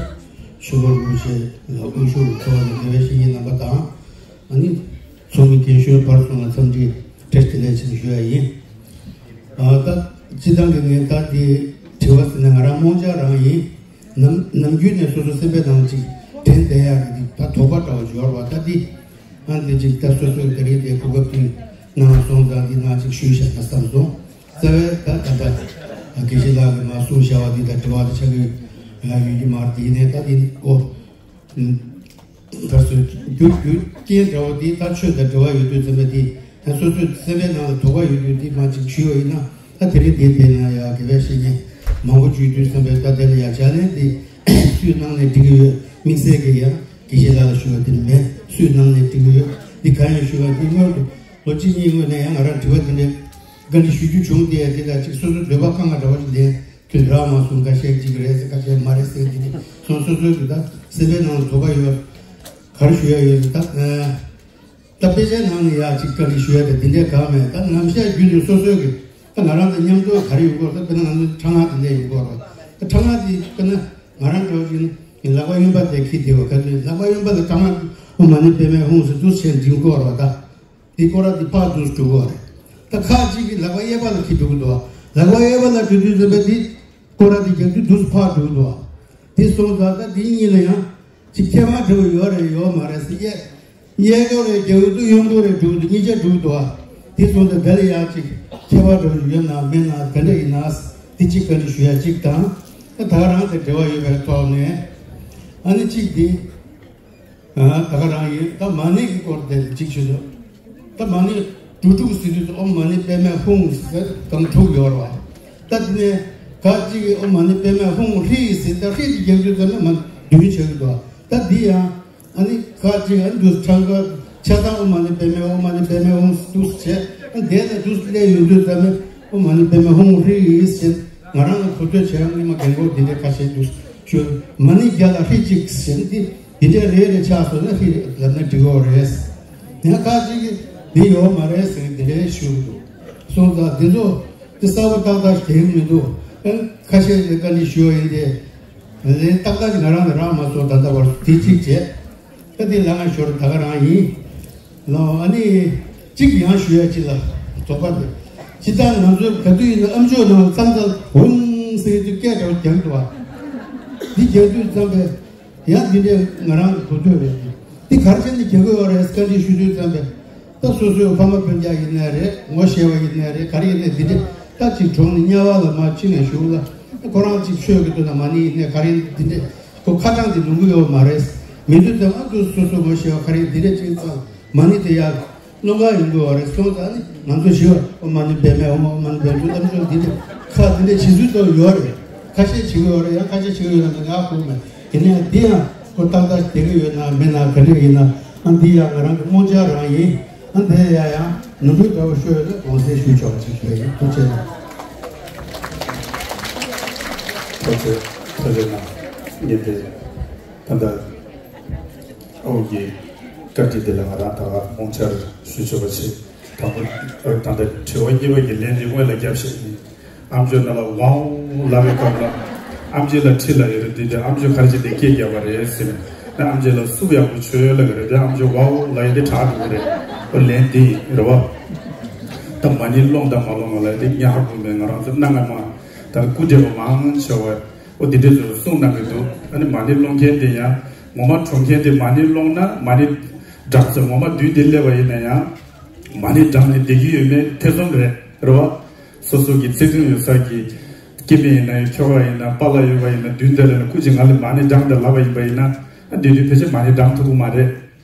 ཆོས་འཁོར་དབུ་ཆེ་ལ་དབུ་བཞུགས་ཐོག་ནས་དགེ་བའི་བཤེས་གཉེན་རྣམ་པ་དང་ཨ་ནི་ཚོགས་མི་རྒན་གཞོན་བར་གསུམ་ལ་འཚམས་འདྲི་བཀྲ་ཤིས་བདེ་ལེགས་ཞུ་ཞུ་ཡ་ཡིན། ཨ་ད་སྤྱི་བཏང་གི་ངས་ད་འདི་དྲི་བ་ཟེར་ན་ང་རང་རྨོངས་འཆར་རང་ཡིན། ནམ་ནམ་རྒྱུན་ནས་སོ་སོ་སེམས་པའི་ནང་ཅིག་དྲན་བསྡད་ཡག་གི་འདི་ད་དོགས་པ་འདྲ་བོ་ཡོད་རེད་བ། ད་འདི་ཨ་འདི་ཅིག་ད་སོ་སོའི་དེ་རིང་དེ་གོ་སྐབས་དེ་གནང་སོང་ཙང་འདི་ནང་ཅིག་ཞུས་བཞག་ན་བསམ་སོང་། རྩ་བའི་ད་ད་ད་དགེ་བཤེས་ལགས་ཀྱིས་མར་གསུངས་བཞག་པ་འདི་ད་དྲི་བ་དེ་ཆགས་ཀྱི་ཡོད་ཀྱི་མ་རེད། དེ་ཡིན་ནའི་ད་འདི་ཨོ། ད་སོ་རྒྱུ་རྒྱུ་རྐྱེན་འདྲ་བོ་འདི་ད་ཆོས་དང་འབྲེལ་བ་ཡོད་དུས་ཙམ་པ་འདི་ད་སོ་སོའི་སེམས་པའི་ནང་ལ་དོགས་པ་ཡོད་དུས་འདི་མ་ཅིག་ཞུས་པ་ཡིན་ན་ད་དེ་རིང་འདི་དེ་ན་ཡ་དགེ་བའི་བཤེས་གཉེན་མང་པོ་བརྒྱུད་དུས་ཙམ་པ་ད་དེ་ལ་ཡ་ཕྱག་ལེན་འདི་སུས་གནང་ནས་འགྲིག་གི་ཡོད། དམིགས་བསལ་གྱི་ཡ་དགེ་བཤེས་ལགས་ལ་ཞུ་བ་འདི་མེད། སུས་གནང་ནས་འགྲིག་གི་ཡོད། འདི་གང་ཡིན་ཞུ་བ་འདི་སྔོན་དུ་ལོ་གཅིག་གཉིས་སྔོན་ནས་ཡང་ང་རང་དྲི་བ་འདི་འདྲའི་བཀའ་འདྲི་ཞུ་རྒྱུ་བྱུང་སྟེ་ཡ་འདི་ལ་ཅིག་སོ་སོའི་འདོད་པ་ཁ་ང་འདྲ་བ་ཞིག་ལེན། དུས་རག་མ་སོང་། ཁ་ཤས་གཅིག་རེད་ཟེར། ཁ་ཤས་མ་རེད་ཟེར། འདི་ནི་སོ་སོ་སོ་སོའི་གི་ད་སེམས་པའི་ནང་ལ་དོགས་པ་ཡོད། ག་རེ་ཞུ་ཡ་ཡོད་ཟེར། ད་ད་དཔེ་ཆའི་ནང་ནས་ཡ་གཅིག་བཀའ་འདྲི་ཞུ་ཡ་དེ་འདི་འདྲའི་གང་མེད། ད་ནམ་ཞག་རྒྱུན་དུ་སོ་སོའི་གི་ད་ང་རང་དང་མཉམ་དུ་ག་རེ་ཡོང་གི་ཡོད་རེད། ད་དཔེར་ན་ང་ཚོ་ཁྲག་ནག་དེ་འདྲ་ཡོང་གི་ཡོད་རེད། ད་ཁྲག་ནག་དེ་དཔེར་ན་ང་རང་འདྲ་བོ་ཞིག་ནི་ལག་པ་གཡོན་པ་དེ་འཁྱེར་བསྡད་པ་ག་ཚོད་ལག་པ་གཡོན་པ་ལ་ཁྲག་ནག་ཨོཾ་མ་ཎི་པདྨེ་ཧཱུྃ་ཟེར་འདུག་བྱས་འགྲིམ་གི་ཡོད་རེད། ད། དེ་སྐོར་ར་དེ་ཕར་འདུག་འགྲོ་གི་རེད། ད་ཁ་ཅིག་གིས་ལག་པ་གཡས་པ་ལ་འཁྱེར་འགྲོ་གི་འདུག་ལག་པ་གཡས་པ་ལ་འགྲོ་དུས་ཙམ་པ་དེ་སྐོར་ར་དེ་རྒྱག་དུས་འདུག་ཕར་འགྲོ་གི་འདུག་དེ་སོང་ཙང་ད་དེ་གཉིས་ལ་ཡང་ཅིག་ཁྱད་པར་འདྲ་བོ་ཡོད་རེད་ཡོད་མ་རེད་ཟེར། གཡས་གཡས་ཕྱོགས་རེ་རྒྱག་གི་འདུག་གཡོན་ཕྱོགས་རེ་འགྲོ་གི་འདུག་གཉིས་ཆ་འགྲོ་གི་འདུག་དེ་སོང་ཙང་དེ་ལ་ཡང་ཅིག་ཁྱད་པར་འདྲ་བོ་ཡོད་ན་མེད་ན་ག་འདྲ་ཡིན་ན་དེ་གཅིག་བཀའ་འདྲི་ཞུ་ཡ་གཅིག་དང་། ད་ག་རང་དང་འབྲེལ་བ་ཡོད་པའི་ཐོག་ནས་ཨ་ནི་གཅིག་དེ། ད་ག་རང་ཡིན། ད་མ་ཎི་གི་སྐོར་དེ་གཅིག་ཞུ་དོ། ད་མ་ཎི་འབྲུ་དྲུག་ཟེར་དུས་ཨོཾ་མ་ཎི་པདྨེ་ཧཱུྃ་ཟེར་གང་དྲུག་ཡོད་རེད་བ། ད་དེ་ནས་ག་ཅིག་གིས་ཨོཾ་མ་ཎི་པདྨེ་ཧཱུྃ་ཧྲཱིཿཟེར། ད་ཧྲཱིཿ་དེ་རྒྱག་དུས་ཙམ་ནས་མ་བདུན་ཆགས་ཀྱི་འདུག་ད་འདི་ཡང་ཨ་ནི་ག་ཅིག་ཨ་འདུག་ཁྲང་ཀ་ཆ་ཚང་ཨོཾ་མ་ཎི་པདྨེ་ཨོཾ་མ་ཎི་པདྨེ་ཧཱུྃ་འདུག་བྱས། ཨ་དེ་ལ་འདུག་སླེབས་ཡོང་དུས་ཙམ་ནས་ཨོཾ་མ་ཎི་པདྨེ་ཧཱུྃ་ཧྲཱིཿཟེར། ང་རང་ལ་གོ་ཐོས་བྱས་ཡང་སྔོན་མ་རྒན་གོག་འདི་འདྲའི་ཁ་ཤས་འདུག་ཞུ། མ་ཎི་བརྒྱ་ལ་ཧྲཱིཿ་གཅིག་ཟེར་འདི། དེ་འདྲའི་རེ་རེ་ཆགས་སོང་ན་ཧྲཱིཿ་ལབ་ན་འགྲིག་གི་རེད། ཡང་ཁ་ཅིག་གིས་འདི་ཡོད་མ་རེད་ཟེར་འདི་འདྲའི་ཞུ་གི་འདུག་སོང་ཙང་འདི་ཚོ་འདི་གསལ་པོ་ཏག་ཏག་ཞིག་དེ་མི་འདུག་ཨ་ཁ་ཤས་ཀྱིས་བཀའ་འདྲི་ཞུ་བ་ཡིན་ཏེ། ལན་ཏག་ཏག་ཅིག་ང་རང་ལ་རག་མ་སོང་། ད་ལྟ་བར་དུ་དེ་གཅིག་བྱས། ད་འདི་ལ་ང་ཞོར་ད་ག་རང་ཡིན། ལོ་ཨ་ནི་གཅིག་ཡང་ཞུ་ཡ་གཅིག་ལ་དོགས་པ་འདི། སྤྱིར་བཏང་ང་ཚོས་ག་དུས་ཡིན་ན་ཨམ་ཅོག་ནང་ལ་ཙང་ཙང་འོང་ཟེར་དུས་སྐད་འདྲ་བོ་རྒྱག་འདུག་བ། འདི་རྒྱག་དུས་ཙམ་པས། ཡང་འདི་འདྲས་ང་རང་གི་གོ་ཐོས་རེད། འདི་ག་རེ་བྱས་ནས་རྒྱག་གི་ཡོད་རེད་བཀའ་འདྲི་ཞུ་དུས་ཙམ་པས། ད་སོ་སོའི་ཕ་མ་སྤུན་ཀྱག་ཡིན་ནའི་རེད། ངོ་ཤེས་པ་ཡིན་ནའི་རེད། ག་རེ་ཡིན་ནའི་འདི་འདྲས་ད་ཅིག་གྲོངས་ནས་དམྱལ་བ་ལ་མར་ཕྱིན་ནས་བཞུགས་ལ། ཁོ་རང་ཅིག་ཆོས་ཀྱི་དོན་དང་མ་ཎི་ཡིན་ནའི་ག་རེ་འདི་འདྲས་ཁོ་ཁ་གྲངས་འདི་ལོང་གི་ཡོད་མ་རེད། མི་འདུག་ཙམ་ཨ་འདུག་སོ་སོ་ངོ་ཤེས་པ་ག་རེ་འདི་འདྲས་ཅིག་ཙང་མ་ཎི་དེ་ཡར། རླུང་ཁ་ཡོང་གི་ཡོད་རེད། སོང་ཙང་ནི་ང་ཚོ་ཞི་བ་ཨོཾ་མ་ཎི་པདྨེ་ཧཱུྃ། ཨོཾ་མ་ཎི་པདྨེ་ཧཱུྃ། ཨམ་ཅོག་འདི་འདྲ་ཁ་འདི་འདྲ་བྱེད་ཚུལ་ཚོ་ཡོད་རེད། ཁ་ཤས་བྱེད་ཀྱི་ཡོད་རེད། ཡང་ཁ་ཤས་བྱེད་ཀྱི་ཡོད་ན་ང་ཧ་གོ་མེད། ཡིན་ནའི་འདི་ཡང་ཁོ་ཏག་ཏག་བསྡད་ཀྱི་ཡོད་ན་མེད་ན་ག་འདྲ་ཡིན་ན། ཨ་འདི་ཡང་ང་རང་གི་རྨོངས་འཆར་རང་ཡིན། ཨ་འདི་ཡང་ཡང་ནོར་འཁྲུལ་འདྲ་བོ་ཤོར་ཡོད་ན་དགོངས་སེལ་ཞུ་ཆོག་ཅིག་ཞུ་ཡ་ཡིན། ཐུགས་རྗེ་གནང་། ཐུགས་རྗེ་ཐུགས་རྗེ་གནང་། ངས་འདི་ད་ལྟ། ཨོ་ཡེ། བཀའ་འདྲི་འདི་ལ་ང་རང་ད་ག་རྨོངས་འཆར་ཞུ་ཆོག་པ་བྱེད། དང་པོ། ད་ལྟ་དྲི་བ་གཉིས་པ་གི་ལན་འདི་སྔོན་ལ་བརྒྱབ་བཞག་ཡིན། ཨམ་ཅོག་ནང་ལ་ཝའོ་ལབ་པའི་སྐབས་ལ། ཨམ་ཆི་ལ་ཁྲིད་ལ་ཡོད་རེད། འདི་འདྲ་ཨམ་ཅོག་ག་རེ་བྱས་ནས་སྐད་རྒྱབ་པ་རེད་ཟེར་ནས། ཨམ་ཆི་ལ་སུབ་ཡག་པོ་བྱོས་ལབ་ཀྱི་རེད་དེ། ཨམ་ཅོག་ཝའོ་ལབ་ཡ་དེ་དྲག་འགྲོ་གི་རེད། ཨོ་ལན་འདི་ཡིན་རེད་བ། ད་མ་ཎི་ལོངས་དང་མ་ལོངས་ལབ་ཡ་དེ་ངས་ཧ་གོ་མེད། ང་རང་ཚོ་གནའ་སྔ་མ་ད་སྐུ་བགྲེས་པ་མང་ཆེ་བ། ཨོ་དེ་འདྲའི་ཚོ་གསུངས་གནང་གི་འདུག་ཨ་ནི་མ་ཎི་སློང་མཁན་དེ་ཡང་ངོ་མ་གྲོངས་མཁན་དེ་མ་ཎི་སློང་ན་མ་ཎི་བགྲངས་ཚེ་ངོ་མ་མདུན་དེ་སླེབས་པ་ཡིན་ན་ཡང་མ་ཎི་བགྲངས་ནས་བསྡད་ཀྱི་ཡོད་མེད་ཐེ་ཚོམ་རེད། རེད་བ། སོ་སོ་གི་བརྩེ་དུང་ཡོད་ས་གི་སྐྱེ་དམན་ཡིན་ན་ཡང་ཁྱོ་ག་ཡིན་ན་པཱ་ལགས་ཡོད་པ་ཡིན་ན་མདུན་དེ་ལ་ཡིན་ན་སྐུ་མཁྱེན་ང་ལ་མ་ཎི་བགྲངས་དང་ལབ་པ་ཡིན་པ་ཡིན་ན་ཨ་དེ་དུས་ཕལ་ཆེར་མ་ཎི་བགྲང་ཐུབ་ཀྱི་མ་རེད།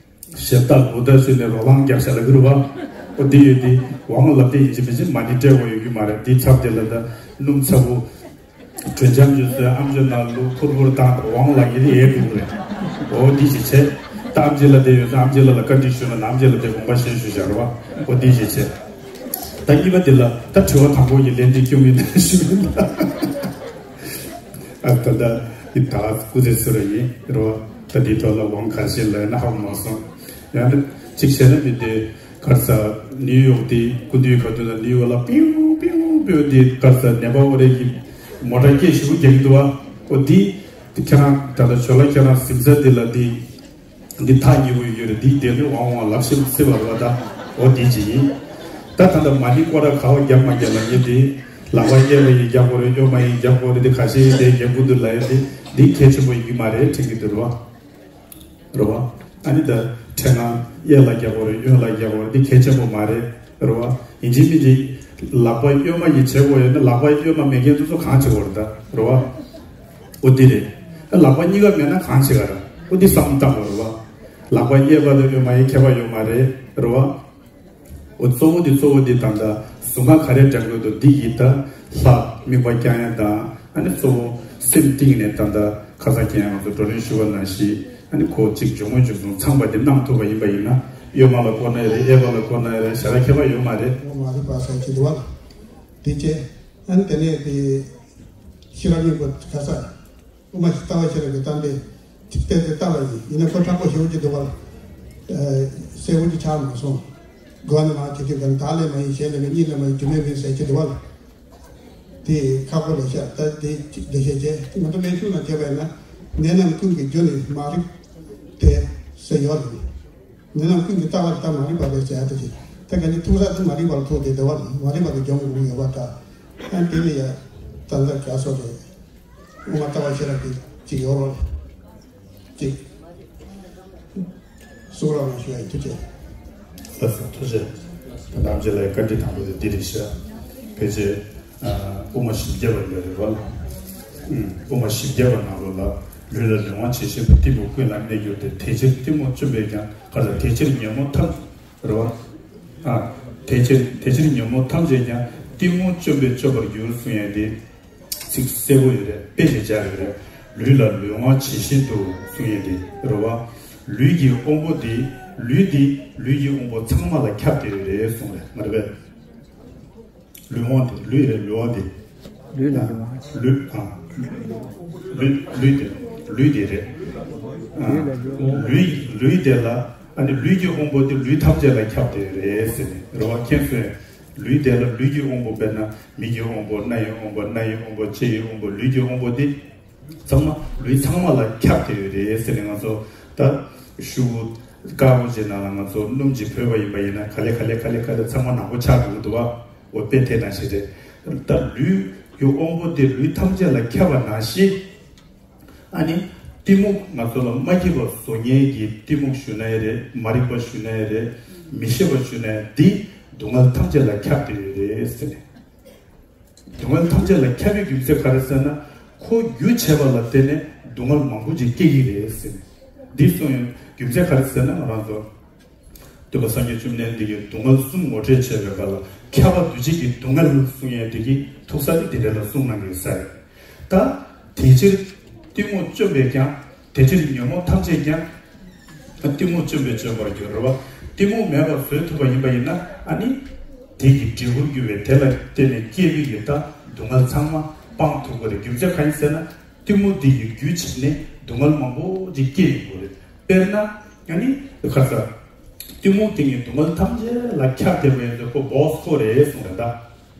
ཞབས་སྟེགས་ལོ་ཟླ་ཟེར་ནས་རོ་ལངས་རྒྱབ་ཤ་ལ་གི་རུ་བ། ཨོ་འདི་ཡོད་དེ་ཝང་ལབ་དེ་ཡིན་གཅིག་མིན་གཅིག་མ་ཎི་སྤྲད་དགོས་ཡོད་ཀྱི་མ་རེད། འདི་ཚབ་དེ་ལ་ད་སྣུམ་ཚ་པོ་དྲོད་འཇམ་ཡོད་ཚོད་ཨམ་ཅོག་ནང་བླུགས་ཕུར་ཕུར་བཏང་དང་ཝང་ལ་གི་དེ་ཡས་འདུག་རེད། ཨོ་འདི་ཞིག་བྱས། ད་ཨམ་ཆི་ལ་དེ་ཡོད་ཚོད་ཨམ་ཆི་ལ་ལ་བཀའ་འདྲི་ཞུས་ན་ཨམ་ཆི་ལ་དེ་དགོངས་པ་བཞེས་ཞུ་བཞག་རེད་བ། ཨོ་འདི་ཞིག་བྱས། ད་གཉིས་པ་དེ་ལ་ད་དྲི་བ་དང་པོ་ཡི་ལན་འདི་སྐྱོན་མིན་ན་ཞུ་མིན་ལ། ཨ་ད་ད་ཡི་ད་སྐུ་ཚེ་སུ་ར་ཡིན་རོ། ད་འདི་ཐོག་ལ་ཝང་ག་ཤེད་ལ་ཡིན་ན་ཧ་གོ་མ་སོང་། ཡང་ན་གཅིག་བྱས་ན་མི་དེ་གར་ས་ནིའུ་ཡོག་དེ་སྐུ་མདུན་ག་དུས་ན་ནིའུ་ཡོག་ལ་པིའུ་པིའུ་པིའུ་དེ་གར་ས་ནེ་པ་ཨོ་རེ་གི་མོ་ཊ་སྐད་ཞུ་རྒྱག་གི་འདུག་བ། ཨོ་དེ་ཁྱེད་རང་ད་ལྟ་ཞོ་ལ་ཁྱེད་རང་གཟིམ་ས་དེ་ལ་དེ། འདི་ཐག་ཉེ་པོ་ཡོད་རེད། འདིའི་དེ་ནི་ཝང་ཝང་ལབ་ཤེས་སྲིད་པ་རེད་བ། ད་འོ་དེ་ཅི་ཡིན། ད་ད་ལྟ་མ་ཎི་སྐོར་ར་ག་བ་རྒྱབ་མ་རྒྱབ་ལ་ངས་དེ་ལག་པ་གཡས་པ་ཡིས་རྒྱག་དགོས་རེད། གཡོན་མ་ཡིས་རྒྱག་དགོས་རེད། དེ་ཁ་ཤས་ཡིན་དེ་རྒྱབ་དགོས་འདུག་ལབ་ཡ་དེ་འདི་གལ་ཆེན་པོ་ཡིན་གྱི་མ་རེད་དྲན་གྱི་འདུག་རེད་བ། རེད་བ། ཨ་ནི་ད་ཕྲེང་ང་གཡས་ལ་རྒྱག་དགོས་རེད། གཡོན་ལ་རྒྱག་དགོས་རེད། འདི་གལ་ཆེན་པོ་མ་རེད། རེད་བ། ཡིན་གཅིག་མིན་གཅིག་ལག་པ་གཡོན་མ་ཡིས་བྱེད་དགོས་ཡོད་ན་ལག་པ་གཡོན་མ་མེད་མཁན་དེ་ཚོ་གང་བྱེད་དགོས་རེད་ད། རེད་བ། ཨོ་འདི་རེད། ལག་པ་གཉིས་ཀ་མེད་ན་གང་བྱེད་ག་ར། ཨོ་འདི་བསམ་བློ་བཏང་དགོས་རེད་བ། ལག་པ་གཡས་པ་དང་གཡོན་མ་ཡི་ཁྱད་པར་ཡོད་མ་རེད། རེད་བ། ཨོ་གཙོ་བོ་འདི་གཙོ་བོ་འདི་ད་ལྟ་གཟུངས་སྔགས་ག་རེ་བགྲང་དགོས་འདུག་འདི་ཡི་ད་ལྷ་དམིགས་པ་བསྐྱང་ཡ་དང་ཨ་ནི་གཙོ་བོ་སེམས་གཏིང་ནས་ད་ལྟ་ཁ་སང་ཁྱེད་རང་ཚོ་བགྲོ་གླེང་ཞུ་བ་ནང་བཞིན་ཨ་ནི་ཁོ་གཅིག་འཇོལ་མོ་འཇོལ་ཚོང་ཚང་པ་འདི་གནང་ཐུབ་པ་ཡིན་པ་ཡིན་ན་གཡོན་མ་ལ་བསྐོར་ན་ཡ་རེད། གཡས་པ་ལ་བསྐོར་ན་ཡ་རེད། ཞེ་དྲག་ཁྱད་པར་ཡོད་མ་རེད། ཨོ་མ་རེད་པ་ཟེར་གྱི་འདུག་བ། དེ་བྱས། ཨ་ནི་དེ་ནས་དེ་ཤེས་རབ་སྙིང་པོ་ག་ས་དབུ་མ་ལྟ་བ་ཤེས་རབ་ཀྱི་གཏམ་དཔེ་ཅིག་བལྟས་ཏེ་ལྟ་བ་ཡིན། ཡིན་ན་ཁོ་དྲག་པོ་ཞེ་པོ་ཅིག་འདུག་བ། ཨ་གསལ་པོ་ཅིག་ཆགས་མ་སོང་། དགོས་ནི་མ་བྱེད་དུས་གང་བདག་ལས་མ་ཡིན་གཞན་ལས་མིན་གཉིས་ལས་མ་ཡིན་རྒྱུ་མེད་མིན་ཟེར་གྱི་འདུག་བ། དེ་ཁག་པོ་ལས་ཤ་ད་དེ་ཅིག་འགྲེལ་བཤད་བྱས་ང་ཚོ་ལས་ཤུགས་ལ་བྱས་པས་ན་ནད་རྣམས་ཀུན་གྱི་རྒྱུ་ནི་མ་རིག་སྟེ་ཟེར་ཡོད་རེད། ཉོན་མོངས་ཀུན་གྱི་ལྟ་བ་ལྟ་མ་རིག་པ་རེད་ཟེར་ཡ་དེ་བཞིན་ད་ག་ནི་ཐུག་ས་དེ་མ་རིག་པར་ཐུག་སྟེ་བདེ་བ་མ་རིག་པ་གི་སྦྱོང་དགོས་ཡོད་པ་འདྲ། ཨ་དེ་ལ་ཡ་ད་ལྟ་ག་སོ་རེད། དབུ་མ་ལྟ་བ་ཤེས་རབ་ཀྱི་ཅིག་ཡོད་རོགས་ཅིག་གསུང་རོགས་གནང་ཞུ་ཡ་ཡིན། ཐུགས་རྗེ་ཆེ། ལགས་སོ་ཐུགས་རྗེ་ཆེ། ད་ནམ་རྗེས་ལ་བཀའ་འདྲི་དང་པོ་དེ་འདི་རེད་ཤག་ཕལ་ཆེར། དབུ་མ་བཞི་བརྒྱ་པ་ཡོད་རེད་བ། དབུ་མ་བཞི་བརྒྱ་པ་ནང་ལོགས་ལ་ལུས་ལ་ལུས་དབང་ཇི་བཞིན་དུ་གཏི་མུག་ཀུན་ལ་གནས་གྱུར་ཏེ། དེ་ཕྱིར་གཏི་མུག་བཅོམ་པས་ཀྱང་ག་ལ་དེ་ཕྱིར་ཉོན་མོངས་ཐམས་རེད་བ། དེ་ཕྱིར་དེ་ཕྱིར་ཉོན་མོངས་ཐམས་ཅད་ཀྱང་གཏི་མུག་བཅོམ་པས་སྐྱོབ་པར་འགྱུར་གསུང་ཡས་དེ་ཚིག་གསལ་པོ་ཡོད་རེད། དཔེ་ཞིག་སྦྱར་ཡོད་རེད། ལུས་ལ་ལུས་དབང་ཇི་བཞིན་དུ་གསུང་ཡས་དེ་རེད་བ། ལུས་ཀྱི་དབང་པོ་དེ་ལུས་དེ་ལུས་ཀྱི་དབང་པོ་ཚང་མ་ལ་ཁྱབ་བསྡད་ཡོད་རེད་གསུང་རེད་མ་རེད་པས། ལུས་དབང་དེ་ལུས་རེད་ལུས་དབང་དེ། ལུས་ལ་ལུས་དབང་ཆེ། ལུས་ཨ། ལུས་ལུས་དེ་ལུས་དེ་རེད། ཨ། ལུས་ལ་ལུས་དབང་ལུས་ལུས་དེ་ལ་ཨ་ནི་ལུས་ཀྱི་དབང་པོ་དེ་ལུས་ཐམས་ཅད་ལ་ཁྱབ་བསྡད་རེད་ཟེར་ནས་རེད་བ། མཁྱེན་སོང་། ལུས་དེ་ལ་ལུས་ཀྱི་དབང་པོ་དཔེར་ན་མིག་གི་དབང་པོ་རྣ་ཡི་དབང་པོ་སྣ་ཡི་དབང་པོ་ལྕེ་ཡི་དབང་པོ་ལུས་ཀྱི་དབང་པོ་དེ། ཚང་མ་ལུས་ཚང་མ་ལ་ཁྱབ་བསྡད་ཡོད་རེད་ཟེར་ནས་ང་ཚོ་ད་ཤུ་དཀར་པོ་ཅིག་ནང་ལ་ང་ཚོ་སྣུམ་ཅིག་བོས་པ་ཡིན་པ་ཡིན་ན་ག་ལེ་ག་ལེ་ག་ལེ་ག་ལེ་ཚང་མ་ནག་པོ་ཆགས་འགྲོ་གི་འདུག་བ། འོ་དཔེ་དེ་ནང་བཞིན་རེད། ད་ལུས་ཀྱི་དབང་པོ་དེ་ལུས་ཐམས་ཅད་ལ་ཁྱབ་པ་ནང་བཞིན། ཨ་ནི་གཏི་མུག་ང་ཚོ་ལ་མ་སྐྱིད་པ་བཟོ་མཁན་གྱི་གཏི་མུག་ཞུ་ན་ཡང་རེད། མ་རིག་པ་ཞུ་ན་ཡང་རེད། མི་ཤེས་པ་ཞུ་ན་ཡང་འདི་སྡུག་བསྔལ་ཐམས་ཅད་ལ་ཁྱབ་བསྡད་ཡོད་རེད་ཟེར་ནས། སྡུག་བསྔལ་ཐམས་ཅད་ལ་ཁྱབ་པའི་རྒྱུ་མཚན་ག་རེ་ཟེར་ན། ཁོ་རྒྱུ་བྱས་པ་ལ་བརྟེན་ནས་སྡུག་བསྔལ་མང་པོ་ཅིག་སྐྱེ་གི་རེད་ཟེར་ནས། འདི་གསུངས་ཡོད། རྒྱུ་མཚན་ག་རེ་ཟེར་ན་ང་རང་ཚོ་སྟོན་པ་སངས་རྒྱས་བཅོམ་ལྡན་འདས་ཀྱིས་སྡུག་བསྔལ་གསུམ་ངོ་སྤྲོད་བྱས་པའི་སྐབས་ལ་ཁྱབ་པ་འདུ་བྱེད་ཀྱི་སྡུག་བསྔལ་གསུང་ཡས་དེ་གི་ཐུག་ས་དེ་དེ་འདྲ་ལ་གསུངས་གནང་གི་ཡོད་ས་རེད། ད་དེ་ཕྱིར་གཏི་མུག་བཅོམ་པས་ཀྱང་། དེ་ཕྱིར་ཉོན་མོངས་ཐམས་ཅད་ཀྱང་། གཏི་མུག་བཅོམ་པས་སྐྱོབ་པར་འགྱུར་རོ། གཏི་མུག་མེད་པར་བཟོ་ཐུབ་པ་ཡིན་པ་ཡིན་ན་ཨ་ནི། དེ་གི་འབྲས་བུར་གྱུར་པའི་དེ་ལ་བརྟེན་ནས་སྐྱེས་པའི་ཡི་དྭགས་སྡུག་བསྔལ་ཚང་མ་སྤང་ཐུབ་ཀྱི་རེད། རྒྱུ་མཚན་གང་ཡིན་ཟེར་ན། གཏི་མུག་དེ་ཡི་རྒྱུ་བྱས་ནས་སྡུག་བསྔལ་མང་པོ་ཅིག་སྐྱེ་ཡོང་གི་རེད། དཔེར་ན་ཨ་ནི། ཁ་ས། གཏི་མུག་དེ་ཉིད་སྡུག་བསྔལ་ཐམས་ཅད་ལ་ཁྱབ་བསྡད་པ་ཡིན་ཙང་ཁོ་བོ་སི་ཁོ་རེད་གསུངས་རེད་ད།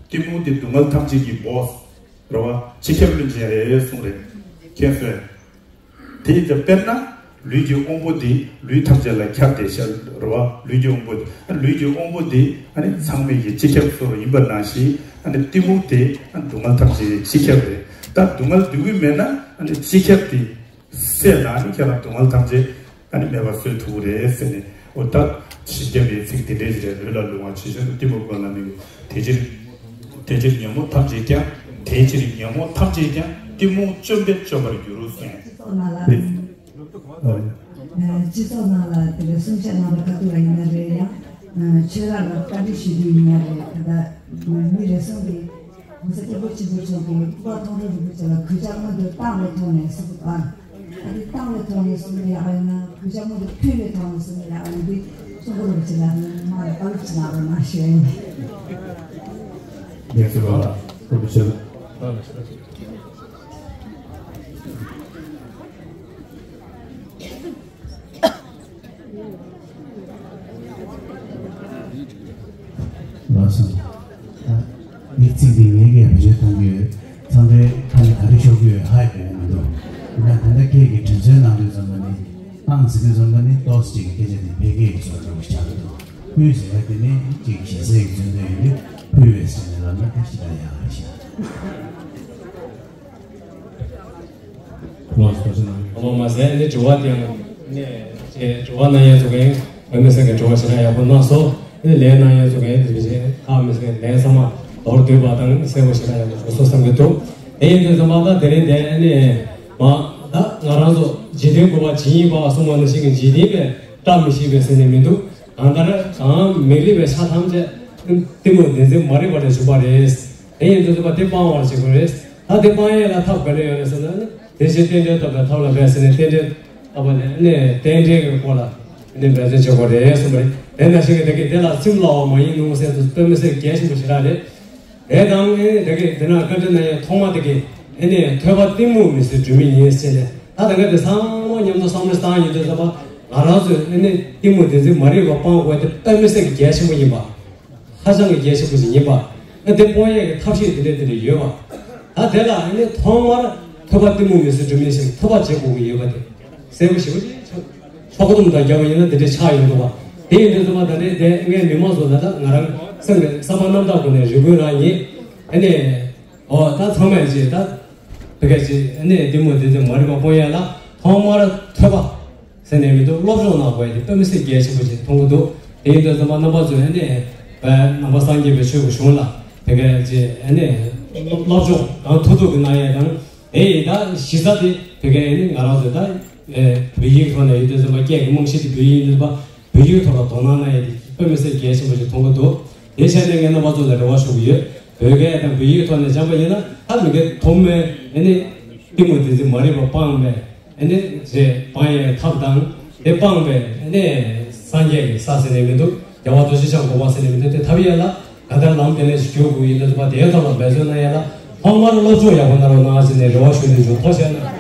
གཏི་མུག་དེ་སྡུག་བསྔལ་ཐམས་ཅད་ཀྱི་བོ་སི། རེད་བ། སྤྱི་ཁྱབ་བློན་ཆེན་རེད་གསུངས་རེད། མཁྱེན་སོང་། དེ་ཡིན་ཙང་དཔེར་ན། ལུས་ཀྱི་དབང་པོ་འདི་ལུས་ཐམས་ཅད་ལ་ཁྱབ་སྟེ་ཤར་རོ་བ། ལུས་ཀྱི་དབང་པོ་འདི་ལུས་ཀྱི་དབང་པོ་འདི་ཨ་ནི་ཚང་མས་ཀྱི་སྤྱི་ཁྱབ་སོ་རུ་ཡིན་པ་ནང་བཞིན་ཨ་ནི་གཏི་མུག་དེ་སྡུག་བསྔལ་ཐམས་ཅད་ཀྱི་སྤྱི་ཁྱབ་རེད། ད་སྡུག་བསྔལ་འདོད་ཀྱི་མེད་ན་ཨ་ནི་སྤྱི་ཁྱབ་དེ་བསལ་ན་ཨ་ནི་ཁྱེད་རང་སྡུག་བསྔལ་ཐམས་ཅད་ཨ་ནི་མེད་པར་བཟོ་ཐུབ་ཀྱི་རེད་ཟེར་ནས། འོ་ད་ཞི་རྒྱས་པའི་ཚིག་དེ་འདྲས་ཞིག་རེད། ལུས་ལ་ལུས་དབང་ཇི་བཞིན་དུ། གཏི་མུག་ཀུན་ལ་མི་དགོས། དེ་ཕྱིར་དེ་ཕྱིར་ཉོན་མོངས་ཐམས་ཅད་ཀྱང་། དེ་ཕྱིར་ཉོན་མོངས་ཐམས་ཅད་ཀྱང་། གཏི་མུག་བཅོམ་པས་བཅོམ་པར་འགྱུར་གསུངས། སྤྱི་ཚོགས་ནང་ལ། ཨ། སྤྱི་ཚོགས་ནང་ལ་དེ་འདྲ་གསུང་བཤད་གནང་བའི་ཁ་ཐུག་ལ་ཡིན་ན་རེད། ཡང་ཆོས་ར་ལ་བཀའ་འདྲི་ཞུ་རྒྱུ་ཡིན་ན་རེད། ད་ལྟ་མི་རེ་ཟུང་གིས་༸གོང་ས་༸སྐྱབས་མགོན་ཆེན་པོ་མཆོག་གི་སྐུ་པར་མཐོང་གྲོལ་རིན་པོ་ཆེ་ལ་གུས་ཕྱག་སྔོན་དུ་བཏང་བའི་ཐོག་ནས་གསུངས་པ། ད་འདི་བཏང་བའི་ཐོག་ནས་གསུངས་ན་ཡག་ཡིན་ན། གུས་ཕྱག་སྔོན་དུ་ཕུལ་བའི་ཐོག་ནས་གསུངས་ན་ཡག་ཡིན་པས། གསུང་གི་རོགས་བྱེད་ལ་མར་བཀའ་སློབ་ཅིག་གནང་རོགས་གནང་ཞུ་ཡིན། ཡག་སོ་ལ་རིན་པོ་ཆེ། ལགས་སོ། ཨ། མི་གཅིག་གིས་ངའི་གི་བེད་སྤྱོད་གཏོང་གི་ཡོད། ཚང་མས་ཁ་ནས་ག་རེ་ཤོར་གི་ཡོད་ཧ་གོ་མི་འདུག་ཡིན་ན་ད་ལྟ་ཁྱེད་ཀྱིས་དྲན་གསོའི་ནང་དུ་འཛོམས་པ་ནི། ཏང་ཟེར་གི་འཛོམས་པ་ནི་ཏོག་ཙམ་ཅིག་གི་སྐད་ཆ་དེ་འཕེལ་གྱི་ཡོད་ཚོད་འདྲ་བོ་ཆགས་ཀྱི་འདུག་ཕུལ་ཟེར་བ་དེ་ནི་ཅིག་ཞེ་སའི་མཚོན་དོན་ཡོད་ནི། ཕུལ་བས་ཟེར་ནས་ལབ་ན་དེ་ཞེ་དྲག་ཡག་རེད་ཤག་ལགས་སོ། ཨོ་མ་ཟད་ནི་དྲི་བ་དེ་ཡང་ནས་དྲི་བ་གནང་ཡས་ཚོ་གིས་དཔེ་མི་སྲིད་ཀྱི་དྲི་བ་ཞེ་དྲག་ཡག་པོ་གནང་སོང་། ནི་ལན་གནང་ཡས་ཚོ་གིས་དེ་བཞིན་ཁག་མི་སྲིད་ལན་ཚང་མ་མདོར་བསྡུས་པ་དང་གསལ་པོ་ཞེ་དྲག་ཡག་པོ་བྱུང་སོང་བསམ་གྱི་འདུག་དེ་ཡིན་དུས་ཙམ་པ་ད་དེ་རིང་དེ་ནི་མ་ད་ང་རང་ཚོ་འཇིག་རྟེན་གོ་བ་ཇི་སྙེད་པ་གསུངས་པ་ནང་བཞིན་གྱི་འཇིག་རྟེན་པས་བཀྲ་མི་ཤིས་པས་ཟེར་ནས་མི་འདུག་གང་ལྟར་གང་མི་ལེགས་པའི་ཆ་ཐམས་ཅད་གཏི་མུག་བདེན་འཛིན་མ་རིག་པ་ལས་བྱུང་བ་རེད། དེ་ཡིན་དུས་ཙམ་པ་དེ་སྤང་བར་བྱེད་དགོས་རེད། ད་དེ་སྤང་ཡས་ལ་ཐབས་ག་རེ་ཡོད་རེད་ཟེར་ན་ནི། དེ་བཞིན་རྟེན་འབྲེལ་ཐོབ་པའི་ཐབས་ལ་འབད་ཟེར་ནས་རྟེན་འབྲེལ་བཏབ་པ་ནས་ནི། རྟེན་འབྲེལ་གྱི་སྐོར་ལ་ནི་འབད་བརྩོན་བྱེད་དགོས་རེད་གསུངས་པ་རེད། དེ་ནང་བཞིན་གྱི་དེ་གས་དེ་ལ་སེམས་སླ་བ་མ་ཡིན་ནོ་ཟེར་དུས་དཔེ་མི་སྲིད་གལ་ཆེན་པོ་ཞེ་དྲག་རེད། དེ་དང་ཨེ་དེ་གས་དེ་ན་བཀའ་འདྲི་གནང་ཡས་ཐོག་མ་དེ་གས་ཨེ་ནས་ཐོས་པ་གཏི་མུག་མི་བཟོད་སྒྲོན་མེ་ཉིད་ཟེར་ནས། ད་དེ་གས་དེ་ཚང་མ་མཉམ་དུ་བསམ་བློ་བཏང་ཡོང་དུས་ཙམ་པ་ང་རང་ཚོས་ཨེ་ནས་གཏི་མུག་བདེན་འཛིན་མ་རིག་པ་སྤང་དགོས་དེ་དཔེ་མི་སྲིད་ཀྱི་གལ་ཆེན་པོ་ཡིན་པ། ཧ་ཅང་གི་གལ་ཆེན་པོ་ཞིག་ཡིན་པ། ཨེ་དེ་སྤོང་ཡས་ཀྱི་ཐབས་ཤེས་དེ་འདྲ་དེ་འདྲ་ཡོད་པ། ད་དེ་ལ་ཨེ་ནས་ཐོག་མར་ཐོས་པ་གཏི་མུག་མི་བཟོད་སྒྲོན་མེ་ཞིག་ཐོས་པ་བྱེད་དགོས་ཀྱི་ཡོད་པ་དེ། གསལ་པོ་ཞེ་པོ་ཅིག་ཆོག་ཆོག་སྡོམ་དང་རྒྱབ་པ་ཡིན་ན་དེ་འདྲ་ཆགས་ཡོང་འདུག་པ། དེ་ཡིན་དུས་ཙམ་པ་ད་འདྲའི་དེ་ངས་མི་མང་ཚོ་ད་ལྟ་ང་རང་སེམས་ཀྱི་བསམ་པ་རྣམ་དག་སྒོ་ནས་རེ་སྐུལ་རང་ཡིན། ཨ་ནི། ཨོ་ད་ཚང་མས་ཅིག་ད་དེ་ག་ཅིག་ཨ་ནི་གཏི་མུག་བདེན་འཛིན་མ་རིག་པ་སྤོང་ཡས་ལ་ཐོག་མར་ཐོས་པ་ཟེར་ནས་མི་འདུག་སློབ་སྦྱོང་གནང་དགོས་ཡས་དེ་དཔེ་མི་སྲིད་གལ་ཆེན་པོ་ཅིག་མཐོང་གི་འདུག་དེ་ཡིན་དུས་ཙམ་པ་རྣམ་པ་ཚོས་ཨ་ནི་བའི་ནང་པ་སངས་རྒྱས་པའི་ཆོས་ཀྱི་གཞུང་ལ་དེ་ག་ཅིག་ཨ་ནི་སློབ་སྦྱོང་གང་ཐུབ་ཐུབ་ཀྱིས་གནང་ཡས་དང་། དེ་ཡི་ད་གཞི་རྩ་དེ་བོད་སྐད་ནི་ང་རང་ཚོས་ད་བོད་ཡིག་ཐོག་ནས་ཡོད་དུས་ཙམ་པ་སྐད་ཀྱི་རྨང་གཞི་དེ་བོད་ཡིག་ཡིན་དུས་ཙམ་པ་བོད་ཡིག་ཐོག་ལ་དོ་སྣང་གནང་ཡས་དེ་དཔེ་མི་སྲིད་གལ་ཆེན་པོ་ཞིག་མཐོང་གི་འདུག་དེ་བྱས་ནས་ངས་རྣམ་པ་ཚོ་ལ་རེ་བ་ཞུ་གི་ཡོད། བོད་སྐད་དང་བོད་ཡིག་ཐོག་ནས་སྦྱངས་པ་ཡིན་ན་ད་མི་སྐད་ཐོག་མའི་ཨ་ནི་གཏི་མུག་བདེན་འཛིན་མ་རིག་པ་སྤངས་པས། ཨ་ནི་རེད། སྤང་ཡས་ཐབས་དང་དེ་སྤངས་པས་ཨ་ནི་སངས་རྒྱས་ཀྱི་ས་ཟེར་ནས་མི་འདུག་རྒྱལ་བ་རྡོ་རྗེ་འཆང་གོ་འཕང་ཟེར་ནས་མི་འདུག་དེ་ཐོབ་ཡས་ལ་ག་འདྲ་ལམ་དེ་ལས་ཞིག་བསྒྱུར་དགོས་ཡིན་ན་ཐོག་པ་དེའི་ཐོག་ལ་འབད་བརྩོན་གནང་ཡས་ལ་ཐོག་མར་སློབ་སྦྱོང་ཡག་པོ་གནང་རོགས་གནང་ཟེར་ནས་རེ་བ་ཞུ་ནས་འཇུག་ཐོག་བཤད་ན།